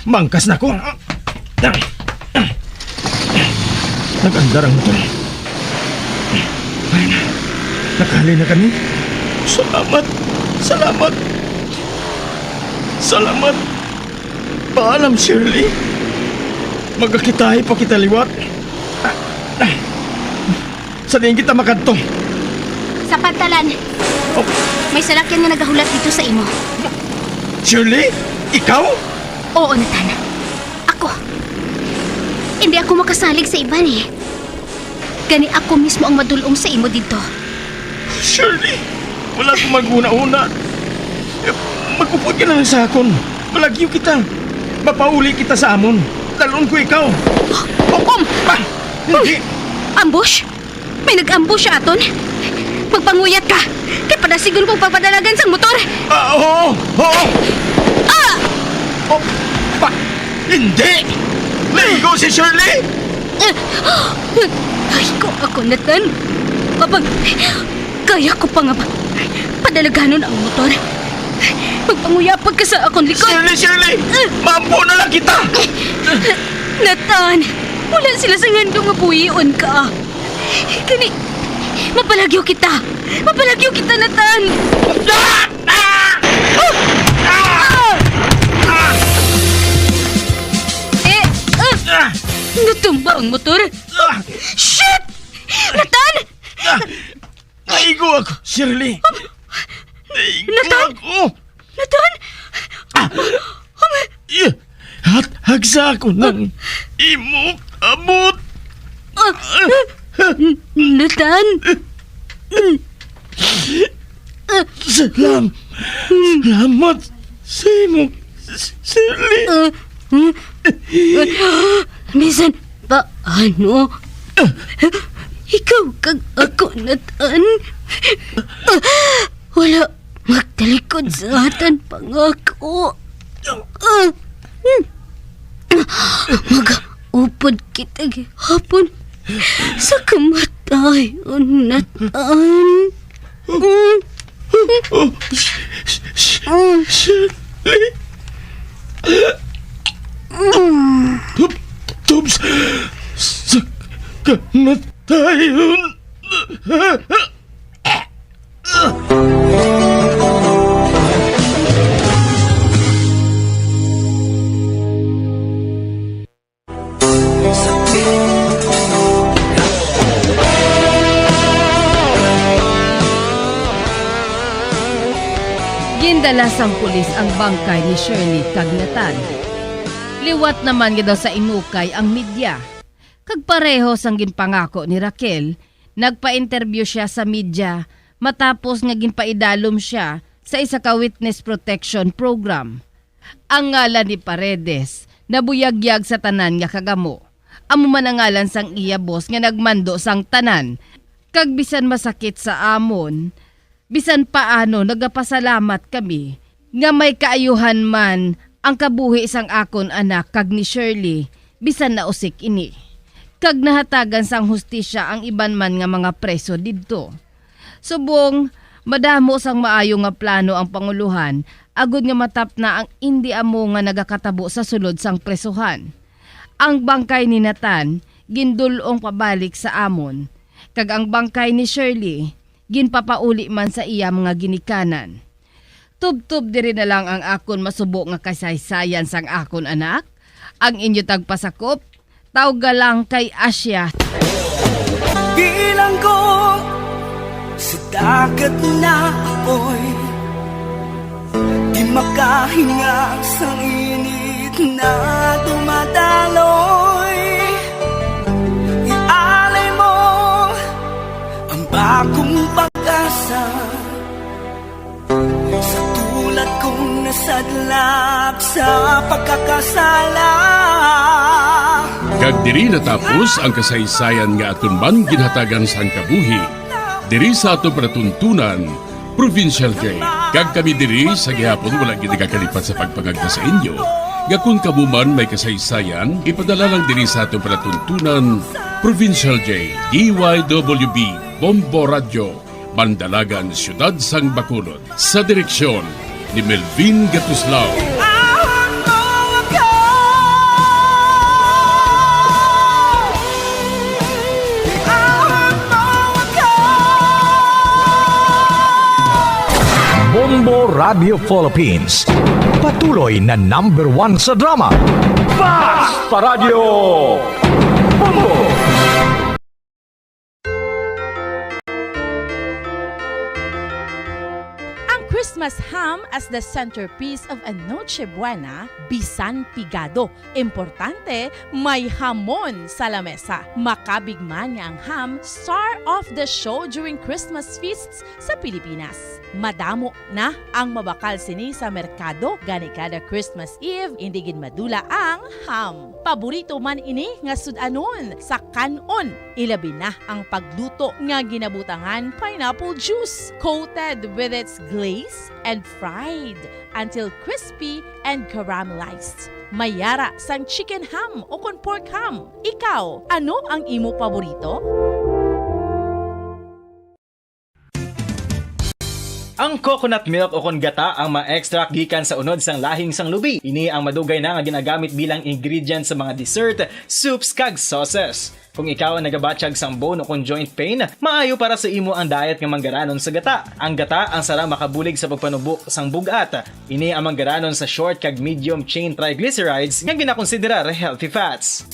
Mangkas na ko. Nag-andar ang motor. Ay, nakali na kami. Salamat. Salamat. Salamat. Paalam, Shirley. Magkakitahay pa kita liwat. Sa diin kita makadto? Sa pantalan. Oh. May salakyan nga nagahulat dito sa imo. Shirley? Ikaw? Oo, Nathan. Ako. Hindi ako makasalig sa iban, eh. Gani ako mismo ang madul-ong sa imo dito. Shirley, wala akong maghuna-huna. Eh, mag-upod ka na lang sa akon. Malagyo kita. Mapauli kita sa amon. Dalon ko ikaw. Um! Ah, hindi. Ambush? May nag-ambush sa aton? Magpanguyat ka, kay padasigon kong pagpadalagan sang motor. Ah, oo, oo. Ah! Oh, pa, hindi! Naigo si Shirley! Ay, ko ako, Nathan. Apang, kaya ko pa nga ba padalaganon ang motor? Magpanguyapag ka sa akon likod. Shirley, Shirley! Maampo na lang kita! Nathan, wala sila sa handom nga buhion ka. Kani, mapalagyo kita. Mapalagyo kita, Nathan. Ah! Ah! Ah! Ah! Eh, ah! Ah! Natumba ang motor. Ah! Shit! Nathan! Ah! Naigo ako, Shirley. Naigo Nathan! ako. Nathan! Ah! Ihathag sa ako ang imo kamot. Ah! Nathan! Salam-, salamat. sa imo, Shirley. Ah, hmm? Bisan pa ano, ikaw kag ako, Nathan. Ah, wala magtalikod sa atan pangako. Ah, hmm. Mag-upod kita gihapon sa kamatayon, Nathan. Mm. Oh, sh-, sh-, sh-, Shirley. Tub-, tubs sa kamatayon. Gindala sang pulis ang bangkay ni Shirley kag Nathan. Liwat naman nga daw sa inukay ang media. Kag pareho sang ginpangako ni Raquel, nagpa-interview sia sa media matapos nga ginpaidalom sia sa isa ka witness protection program. Ang ngalan ni Paredes nabuyagyag sa tanan nga kagamo. Amo man ang ngalan sang iya boss nga nagmando sang tanan. Kag bisan masakit sa amon, bisan paano nagapasalamat kami nga may kaayuhan man ang kabuhi sang akon anak kag ni Shirley, bisan nausik ini. Kag nahatagan sang hustisya ang iban man nga mga preso didto. Subong, madamo sang maayo nga plano ang pangulohan agod nga matapna ang indi amo nga nagakatabo sa sulod sang presohan. Ang bangkay ni Nathan gindul-ong pabalik sa amon, kag ang bangkay ni Shirley ginpapauli man sa iya mga ginikanan. Tubtob diri na lang ang akon masubo nga kasaysayan sang akon anak. Ang inyo tagpasakop, tawga lang kay Asya. Bilanggo sa dagat na apoy, di makahinga sang init na dumadaloy. Ialay mo ang bagong pag-asa. Sa tulad kong nasadlak sa pagkakasala. Kag diri natapos ang kasaysayan nga aton man ginhatagan sang kabuhi diri sa aton palatuntunan, Provincial J. Kag kami diri sa gihapon wala gid nagakalipat sa pagpangagda sa inyo nga kon kamo man may kasaysayan, ipadala lang diri sa aton palatuntunan, Provincial J, D Y W B, Bombo Radio, Bandalagan, Siyudad sang Bacolod, sa direksyon ni Melvin Gatuslao. Bombo Radio Philippines, patuloy na number one sa drama. Basta Radio Bombo! Ang Christmas ham as the centerpiece of a Noche Buena, bisan pigado, importante, may hamon sa lamesa. Makabig man nga ang ham, star of the show during Christmas feasts sa Pilipinas. Madamo na ang mabakal sini sa merkado, gani kada Christmas Eve, indi gid madula ang ham. Paborito man ini nga sud-anon sa kan-on, ilabi na ang pagluto nga ginabutangan pineapple juice, coated with its glaze and fried until crispy and caramelized. May yara sang chicken ham o kon pork ham. Ikaw, ano ang imo paborito? Ang coconut milk o kon gata ang ma-extract gikan sa unod sang lahing sang lubi. Ini ang madugay na nga ginagamit bilang ingredient sa mga dessert, soups, kag sauces. Kung ikaw ang nagabatyag sang bone o kon joint pain, maayo para sa imo ang diet nga manggaranon sa gata. Ang gata ang sarang makabulig sa pagpanubo sang bug-at. Ini ang manggaranon sa short kag medium chain triglycerides nga ginakonsiderar healthy fats.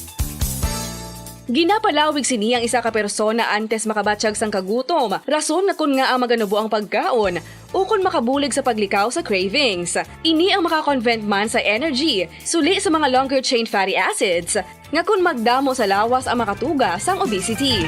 Ginapalawig sini ang isa ka persona antes makabatyag sang kagutom, rason nga kon ngaa maganubo ang pagkaon, ukon makabulig sa paglikaw sa cravings. Ini ang makakonvert man sa energy, suli sa mga longer chain fatty acids, nga kon magdamo sa lawas ang makatuga sang obesity.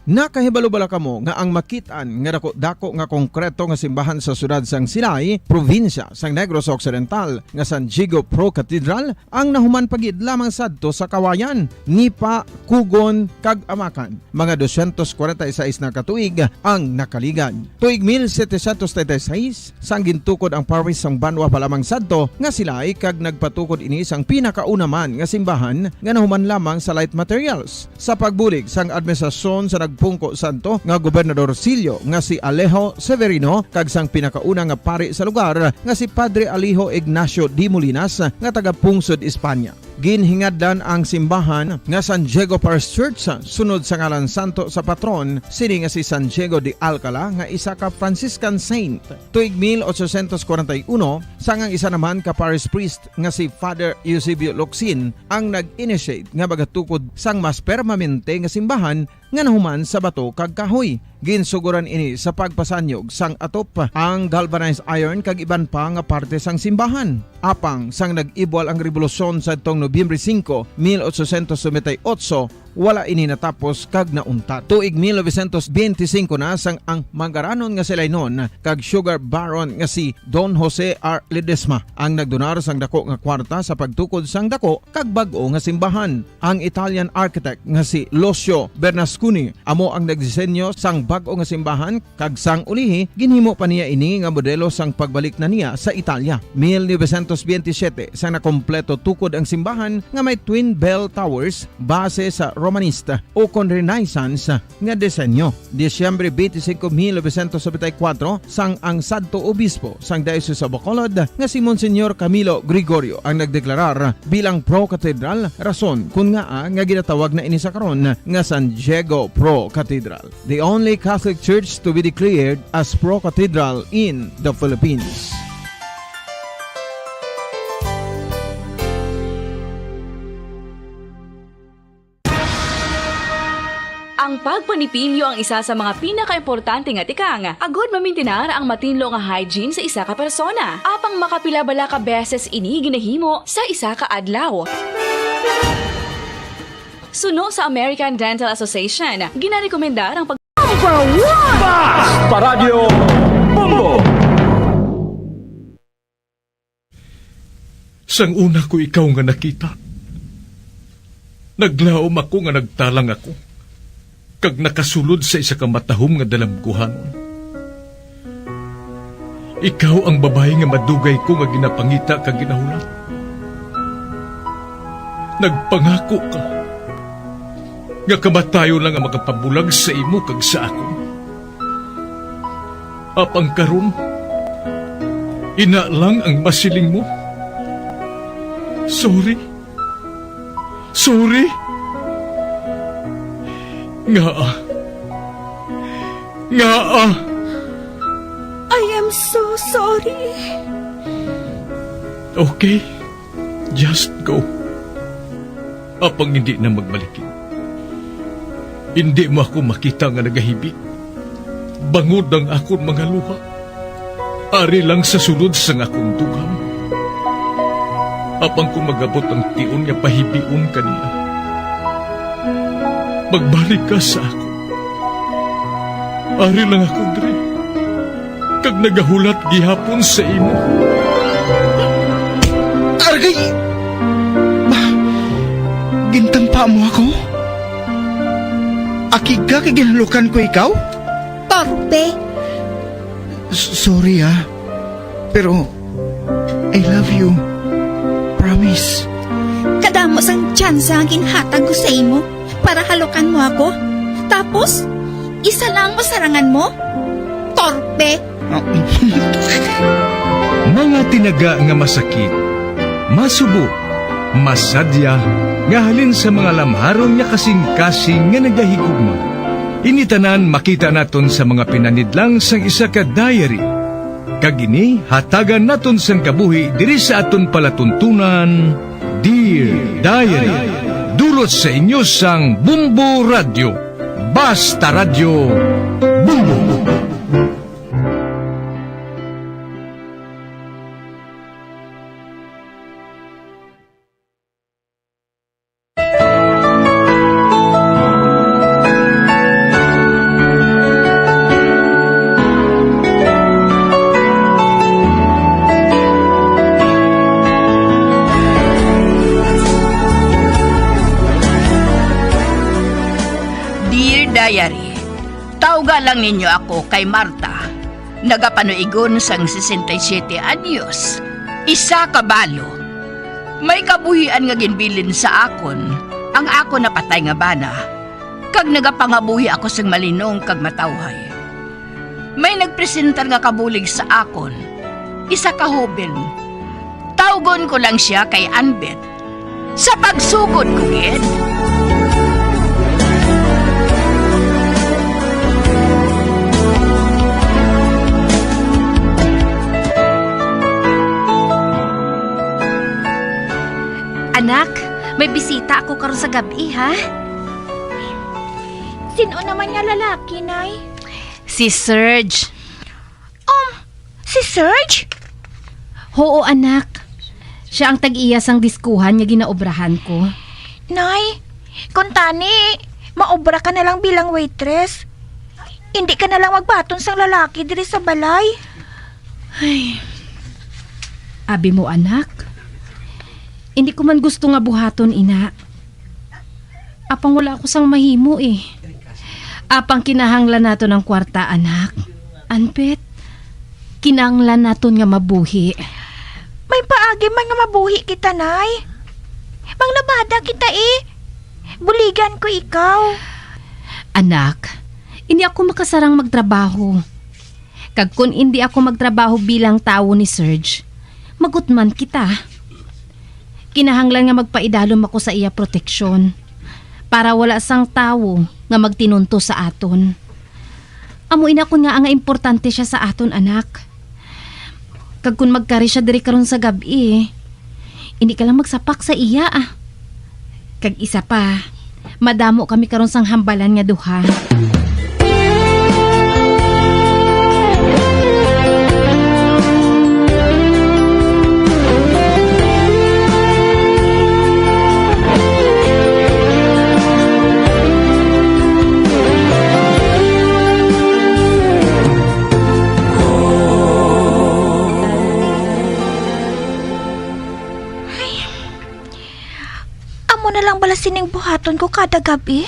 Nakahibalo bala kamo nga ang makit-an nga dako-dako nga konkreto nga simbahan sa siyudad sang Silay, probinsya sang Negros Occidental, nga San Diego Pro Cathedral, ang nahuman pa gid lamang sadto sa Kawayan, ni pa kugon kag amakan? Mga dosyentos kwarenta y seis na ka tuig ang nakaligad. Tuig mil setecientos treinta y seis, sang gintukod ang parish sang banwa pa lamang sadto nga Silay, kag nagpatukod ini sang pinakauna man nga simbahan nga nahuman lamang sa light materials. Sa pagbulig sang administrasyon sa nagpungko sadto nga gobernadorcillo nga si Alejo Severino kag sang pinakauna nga pari sa lugar nga si Padre Alejo Ignacio de Molinas nga taga-pungsod Espanya. Ginhingadlan ang simbahan nga San Diego Parish Church sunod sa ngalan santo sa patron sini nga si San Diego de Alcala nga isa ka Franciscan saint. Tuig mil ochocientos kwarenta y uno, sang ang isa naman ka parish priest nga si Father Eusebio Locsin ang nag-initiate nga magatukod sang mas permanente nga simbahan nga nahuman sa bato kag kahoy. Ginsugoran ini sa pagpasanyog sang atop, ang galvanized iron kag iban pa nga parte sang simbahan. Apang sang nag-ibwal ang rebolusyon sadtong Nobyembre singko, mil ochocientos noventa y ocho, wala ini natapos kag nauntat. Tuig mil novecientos benti singko na sang ang mangaranon nga Silaynon kag sugar baron nga si Don Jose R. Ledesma ang nagdonar sang dako nga kwarta sa pagtukod sang dako kag bag-o nga simbahan. Ang Italian architect nga si Lucio Bernasconi amo ang nagdisenyo sang bag-o nga simbahan, kag sang ulihi ginhimo pa niya ini nga modelo sang pagbalik na niya sa Italia. Mil novecientos benti siyete, sang nakompleto tukod ang simbahan nga may twin bell towers base sa Romanista ukon Renaissance nga disenyo. Disyembre twenty-five, mil novecientos noventa y cuatro, sang ang sadto obispo sang Diocese of Bacolod nga si Monsignor Camilo Gregorio ang nagdeklarar bilang pro-cathedral, rason kon ngaa nga ginatawag na ini sa karon nga San Diego Pro Cathedral, the only Catholic church to be declared as pro-cathedral in the Philippines. Ang pagpanipilyo ang isa sa mga pinakaimportante nga tikang agud mamintinar ang matinlo nga hygiene sa isa ka persona. Apang makapila bala ka beses ini ginahimo sa isa ka adlaw? Suno sa American Dental Association, ginarekomendar ang pag- Number one! Basta Radyo Bombo! Sang una ko ikaw nga nakita, naglaom ako nga nagtalang ako, kag nakasulod sa isa ka matahom nga dalamguhanon. Ikaw ang babayi nga madugay ko nga ginapangita kag ginahulat. Nagpangako ka nga kamatayon lang ang makapabulag sa imo kag sa akon. Apang karon, ina lang ang masiling mo. Sorry. Sorry. Ngaa? Ngaa? I am so sorry. Okay. Just go. Apang hindi na magbalikid. Hindi mo ako makita nga nagahibi. Bangod ang akon mga luha, ari lang sa sulod sang akon dughan. Apang kon mag-abot ang tion nga pahibion ka niya, magbalik ka sa akon. Ari lang ako diri, kag nagahulat gihapon sa imo. Aragay! Ba, gintampa mo ako? Akig ka kay ginhalukan ko ikaw? Torpe! S-, sorry, ah. Pero I love you. Promise. Kadamo sang tsansa ang ginhatag ko sa imo para halukan mo ako. Tapos, isa lang ang masarangan mo? Torpe! Mga tinaga nga masakit, masubo, masadya, nga halin sa mga lamharon nga kasing-kasing nga nagahigugma. Ini tanan makita naton sa mga pinanidlang sang isa ka diary. Kag ini hatagan naton sang kabuhi diri sa aton palatuntunan, Dear Diary. Dulot sa inyo sang Bombo Radyo. Basta Radyo, Bombo. lang ninyo ako kay Marta, nagapanuigon sang sesenta y siete anyos, isa ka balo. May kabuhian nga ginbilin sa akon ang akon napatay nga bana, kag nagapangabuhi ako sing malinong kag matawhay. May nagpresentar nga kabulig sa akon, isa ka hoben. Tawgon ko lang sia kay Anbet. Sa pagsugod ko gid. Anak, may bisita ako karon sa gab-i, ha? Sin-o naman nga lalaki, Nay? Si Serge. Um, si Serge? Huo, anak. Sia ang tag-iya sang diskuhan nga ginaobrahan ko. Nay, kuntani, maobra ka na lang bilang waitress. Indi ka na lang magbaton sang lalaki diri sa balay. Ay. Abi mo, anak. Indi ko man gusto nga buhaton ina. Apang wala ako sang mahimo, eh. Apang kinahanglan naton ang kwarta, anak. Anbet, kinahanglan naton nga mabuhi. May paagi man nga mabuhi kita, Nay. Manglabada kita, eh. Buligan ko ikaw. Anak, indi ako makasarang magtrabaho. Kag kon indi ako magtrabaho bilang tawo ni Serge, magutman kita. Kinahanglan nga magpaidalom ako sa iya proteksyon, para wala sang tawo nga magtinunto sa aton. Amo ina kon ngaa nga importante sia sa aton, anak. Kag kon magkari sia diri karon sa gab-i, indi ka lang magsapak sa iya, ah. Kag isa pa, madamo kami karon sang hambalan nga duha. Ay, amo na lang bala sining buhaton ko kada gab-i?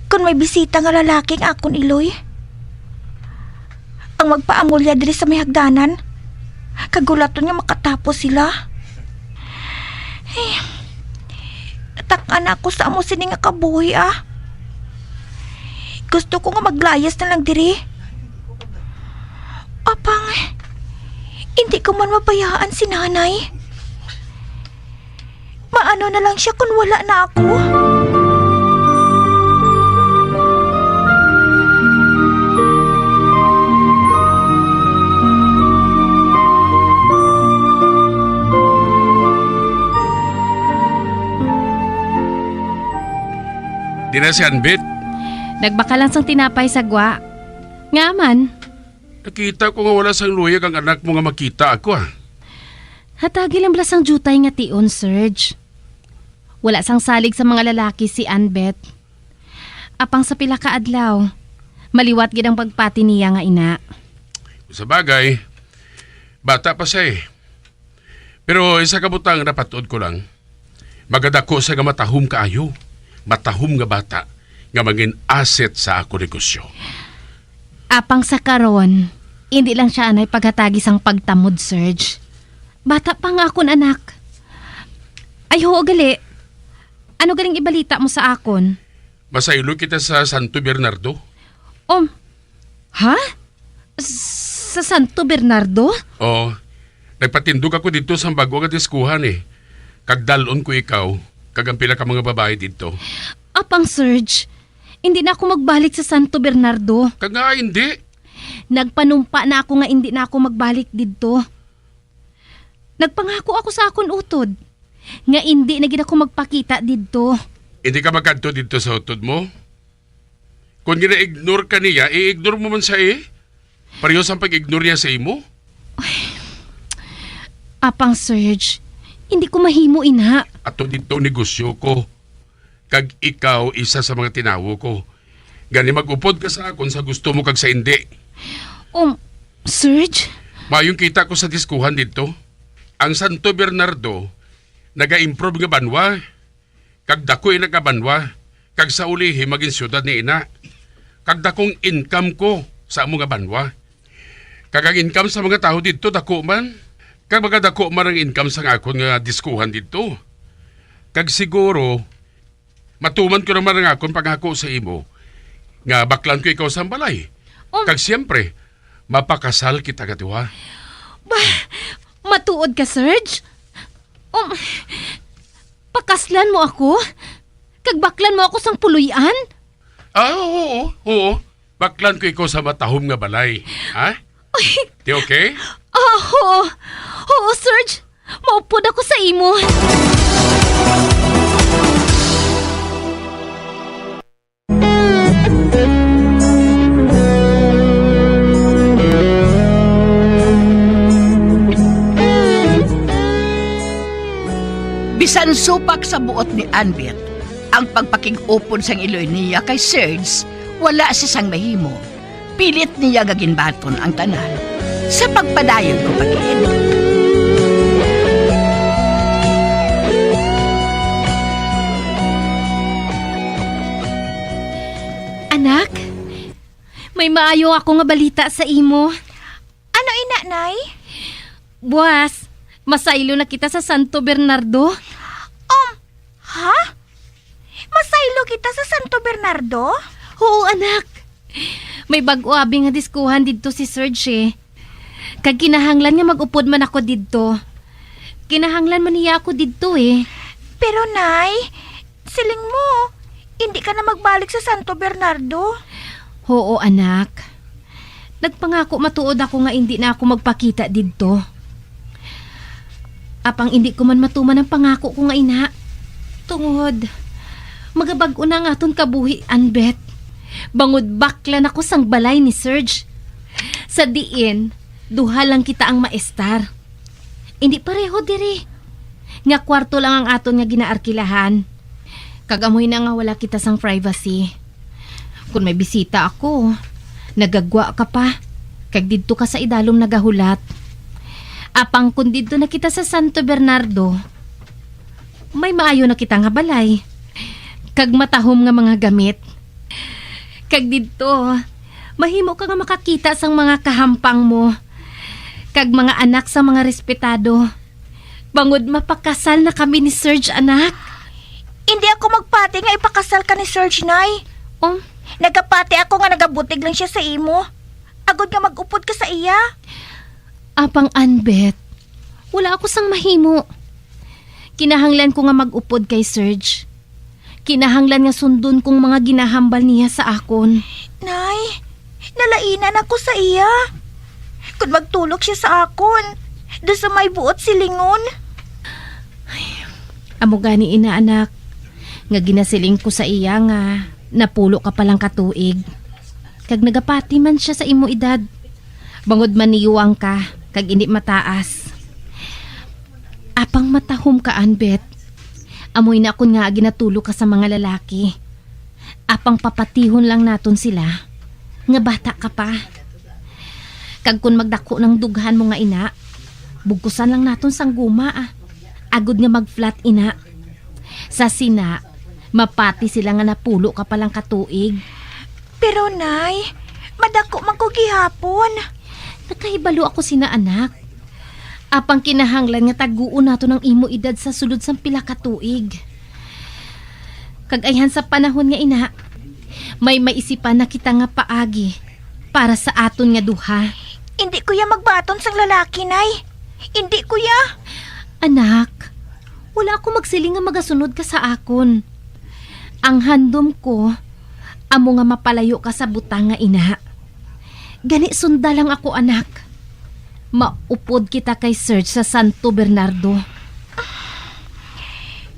Kon may bisita nga lalaki ang akon iloy, ang magpaamulya diri sa may hagdanan, kag hulaton nga makatapos sila. Ay, tak-an ako sa amo sini nga kabuhi, ah. Gusto ko nga maglayas na lang diri. Apang, hindi ko man mabayaan si nanay. Maano na lang siya kung wala na ako? Di na si Anbit? Nagbakal lang sang tinapay sa gwa. Nga man? Nakita ko nga wala sang luyag ang anak mo nga makita ako, ah. Hatagi lang bala sang diutay nga tion, Serge. Wala sang salig sa mga lalaki si Anbet. Apang sa pila ka adlaw, maliwat gid ang pagpati niya nga ina. Sa bagay, bata pa siya eh. Pero isa ka butang napatod ko lang. Magadako siya nga matahom kaayo, matahom nga bata nga mangin asset sa ako negosyo. Apang sa karon, indi lang siya anay paghatagi sang pagtamod, Serge. Bata pa nga akon anak. Ay, huo gali. Ano galing ibalita mo sa akon? Masaylo kita sa Santo Bernardo. Um, ha? Sa Santo Bernardo? Oo. Nagpatindog ako didto sa bag-o nga diskuhan, eh. Kag dal-on ko ikaw, kag ang pila ka mga babayi didto. Apang Serge, hindi na ako magbalik sa Santo Bernardo. Kag nga hindi? Nagpanumpa na ako nga hindi na ako magbalik didto. Nagpangako ako sa akon utod nga indi na gid ako magpakita didto. Hindi ka magkadto didto sa utod mo? Kung gina-ignore ka niya, i-ignore mo man siya eh. Pareho sang pag-ignore niya sa imo. Apang Serge, hindi ko mahimo ina. Ato didto negosyo ko. Kag ikaw isa sa mga tinawo ko. Gani mag-upod ka sa akon sa gusto mo kag sa indi. Um, Serge? Maayong kita ko sa diskuhan didto. Ang Santo Bernardo, naga-improve nga banwa, kag dako ina nga banwa, kag sa ulihi magin syudad ni ina. kag dakong income ko sa amo nga banwa. Kag ang income sa mga tawo didto dako man, kag magadako man ang income sang akon nga diskuhan didto. Kag siguro, matuman ko naman ang akon pangako sa imo, nga baklan ko ikaw sang balay. Um, Kag siyempre, mapakasal kita nga duha. Ba, matuod ka, Serge? Um, pakaslan mo ako? Kag baklan mo ako sang puloy-an? Ah, oo, oo. Baklan ko ikaw sa matahom nga balay. Ha? Ay. Ti okay? Ah, oo. Oo, Serge. Maupod ako sa imo. Bisan supak sa buot ni Anbet ang pagpakig-upod sang iloy niya kay Serge, wala siya sang mahimo. Pilit niya nga ginbaton ang tanan sa pagpadayon ko pa gid. Anak, may maayo ako nga balita sa imo. Ano ina, Nay? Buas, masaylo na kita sa Santo Bernardo. Um, ha? Masaylo kita sa Santo Bernardo? Oo, anak. May bag-o abi nga diskuhan didto si Serge, eh. Kag kinahanglan nga mag-upod man ako didto. Kinahanglan man niya ako didto, eh. Pero, Nay, siling mo, hindi ka na magbalik sa Santo Bernardo. Oo, anak. Nagpangako matuod ako nga indi na ako magpakita didto. Apang indi ko man matuman ang pangako ko nga ina. Tungod, magabag-o na ang aton kabuhi, Anbet. Bangod baklan ako sang balay ni Serge. Sa diin, duha lang kita ang maestar. Indi pareho diri, nga kwarto lang ang aton nga ginaarkilahan. Kag amoy na nga wala kita sang privacy. Kon may bisita ako, nagagwa ka pa, kag didto ka sa idalom nagahulat. Apang kon didto na kita sa Santo Bernardo, may maayo na kita nga balay, kag matahom nga mga gamit. Kag didto, mahimo ka nga makakita sang mga kahampang mo, kag mga anak sang mga respetado. Bangod mapakasal na kami ni Serge, anak. Hindi ako magpati nga ipakasal ka ni Serge, Nay. Oh? Nagapati ako nga nagabutig lang siya sa imo, agod nga mag-upod ka sa iya. Apang Anbet, wala ako sang mahimo. Kinahanglan ko nga mag-upod kay Serge. Kinahanglan nga sundon kong mga ginahambal niya sa akon. Nay, nalainan ako sa iya. Kon magtulok siya sa akon, daw sa may buot silingon. Ay, amo gani ina, anak, nga ginasiling ko sa iya nga napulo ka pa lang ka tuig, kag nagapati man sia sa imo edad. Bangod maniwang ka kag indi mataas. Apang matahom ka, Anbet. Amoy na kon nga ginatulo ka sa mga lalaki. Apang papatihon lang naton sila nga bata ka pa. Kag kon magdako nang dughan mo nga ina, bugkusan lang naton sang guma, ah, agod nga mag-flat ina. Sa sina, mapati sila nga napulo ka pa lang ka tuig. Pero, Nay, madako man ko gihapon. Nakahibalo ako sina, anak. Apang kinahanglan nga taguon naton ang imo edad sa sulod sang pila ka tuig. Kag ayhan sa panahon nga ina, may maisipan na kita nga paagi para sa aton nga duha. Indi ko ya magbaton sang lalaki, Nay. Indi ko ya. Anak, wala ako magsiling nga magasunod ka sa akon. Ang handom ko, amo nga mapalayo ka sa butang nga ina. Gani, sunda lang ako, anak. Maupod kita kay Serge sa Santo Bernardo.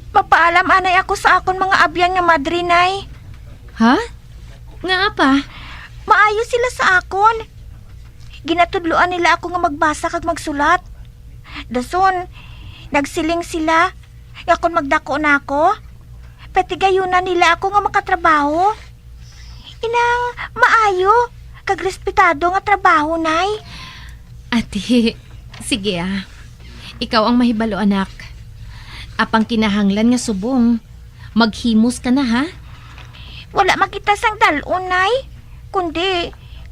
Mapaalam anay ako sa akon mga abyan nga madre, Nay. Ha? Ngaa pa? Maayo sila sa akon. Ginatudloan nila ako nga magbasa kag magsulat. Dason, nagsiling sila nga kon magdako na ako, patigayunan nila ako nga makatrabaho. Inang maayo kag respetado nga trabaho, Nay. Ati, sige, ah. Ikaw ang mahibalo, anak. Apang kinahanglan nga subong, maghimos ka na, ha? Wala man kita sang dal-on, Nay. Kundi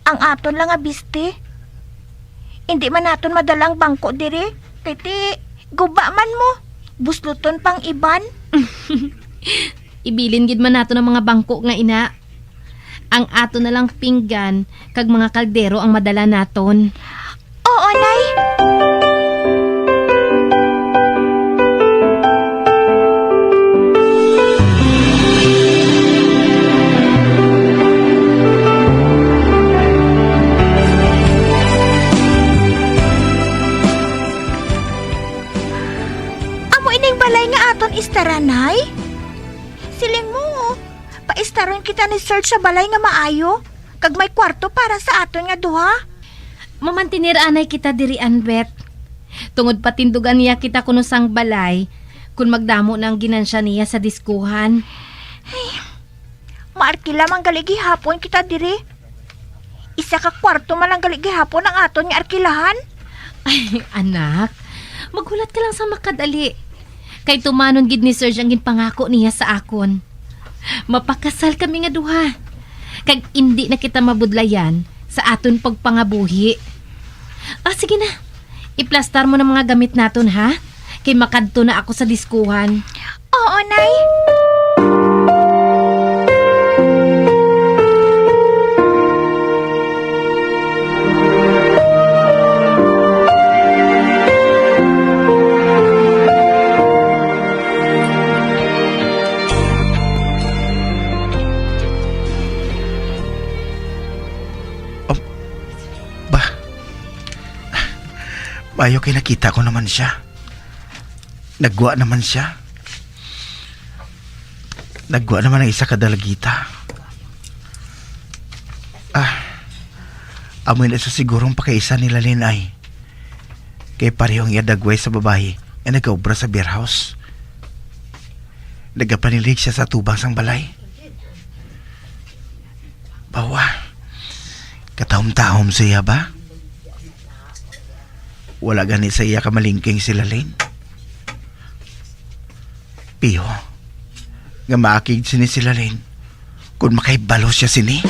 ang aton lang nga biste. Indi man naton madala ang bangko diri, kay ti guba man mo. Busluton pang iban. Ibilin gid man naton ang mga bangko nga ina. Ang aton na lang pinggan kag mga kaldero ang madala naton. Oo, Nay. Amo ining balay nga aton istara, Nay? Siling mo, paistaron kita ni Serge sa balay nga maayo, kag may kwarto para sa aton nga duha. Mamantener anay kita diri, Anbet. Tungod patindugan niya kita kuno sang balay, kun magdamo na ang ginansya niya sa diskuhan. Ay, maarkila man gali gihapon kita diri. Isa ka kwarto man lang gali gihapon ang aton nga arkilahan. Ay, anak, maghulat ka lang sa makadali. Kay tumanon gid ni Serge ang ginpangako niya sa akon. Mapakasal kami nga duha. Kag indi na kita mabudlayan sa aton pagpangabuhi. Ah, sige na. Iplastar mo na mga gamit naton, ha? Kay makadto na ako sa diskuhan. Oo, Nay. Oh, ba? Maayo kay nakita ko naman sia. Nagwa naman sia. Nagwa naman ang isa ka dalagita. Ah, amoy na sa sigurong pakaisa nila Lin ay. Kay pareho ang iya dagway sa babayi nga nagaobra sa beer house. Nagapanilig siya sa tubang sang balay. Bawa, katahom-tahom sa iya ba? Wala gani sa iya kamalingking si Lalin. Piho, nga maakig sini si Lalin, kung makahibalo siya sini.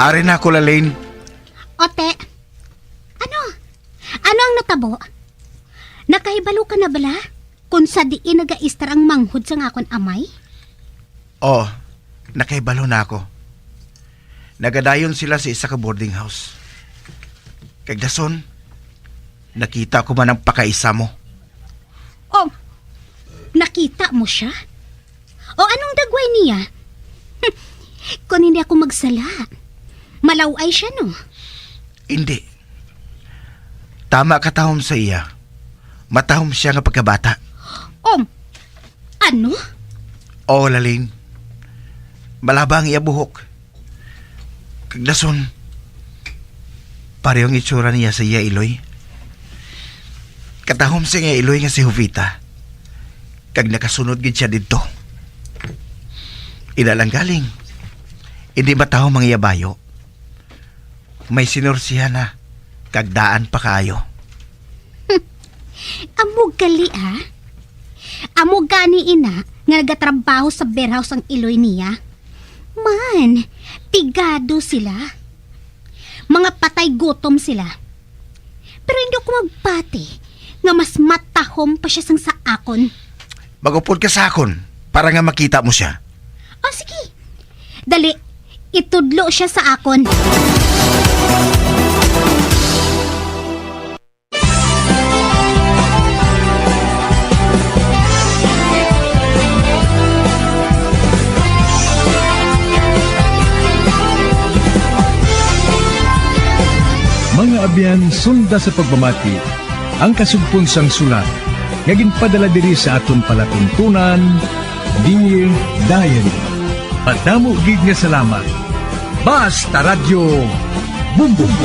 Ari na ako, Lalin. Ote, ano? Ano ang natabo? Nakahibalo ka na bala kung sa diin nagaistar ang manghod sang akon amay? Oh, nakahibalo na ako. Nagadayon sila sa isa ka boarding house. Kag dason, nakita ko man ang pakaisa mo. Oh, nakita mo siya? O anong dagway niya? Kung hindi ako magsala, malaw-ay siya, no? Hindi. Tama ka tahom sa iya. Matahom siya nga pagkabata. Um, ano? Oo, Lalin. Malaba ang iya buhok. Kag dason, pareho ang itsura niya sa iya iloy. Katahom sa iya iloy nga si Jovita. Kag nakasunod gid siya didto. Ina lang galing, hindi matahom ang iya bayo. May sinorsihan na, kag daan pa kaayo. Amo gali, ha? Amo gani ina nga nagatrabaho sa beer house ang iloy niya. Man, pigado sila. Mga patay gutom sila. Pero hindi ako magpati nga mas matahom pa siya sang sa akon. Mag-upod ka sa akon para nga makita mo siya. O, sige. Dali, itudlo siya sa akon. Mga abyan, sunda sa pagpamati ang kasugpon sang sulat nga ginpadala diri sa aton palatuntunan, Dear Diary. Madamo gid nga salamat. Basta Radyo Bumbong.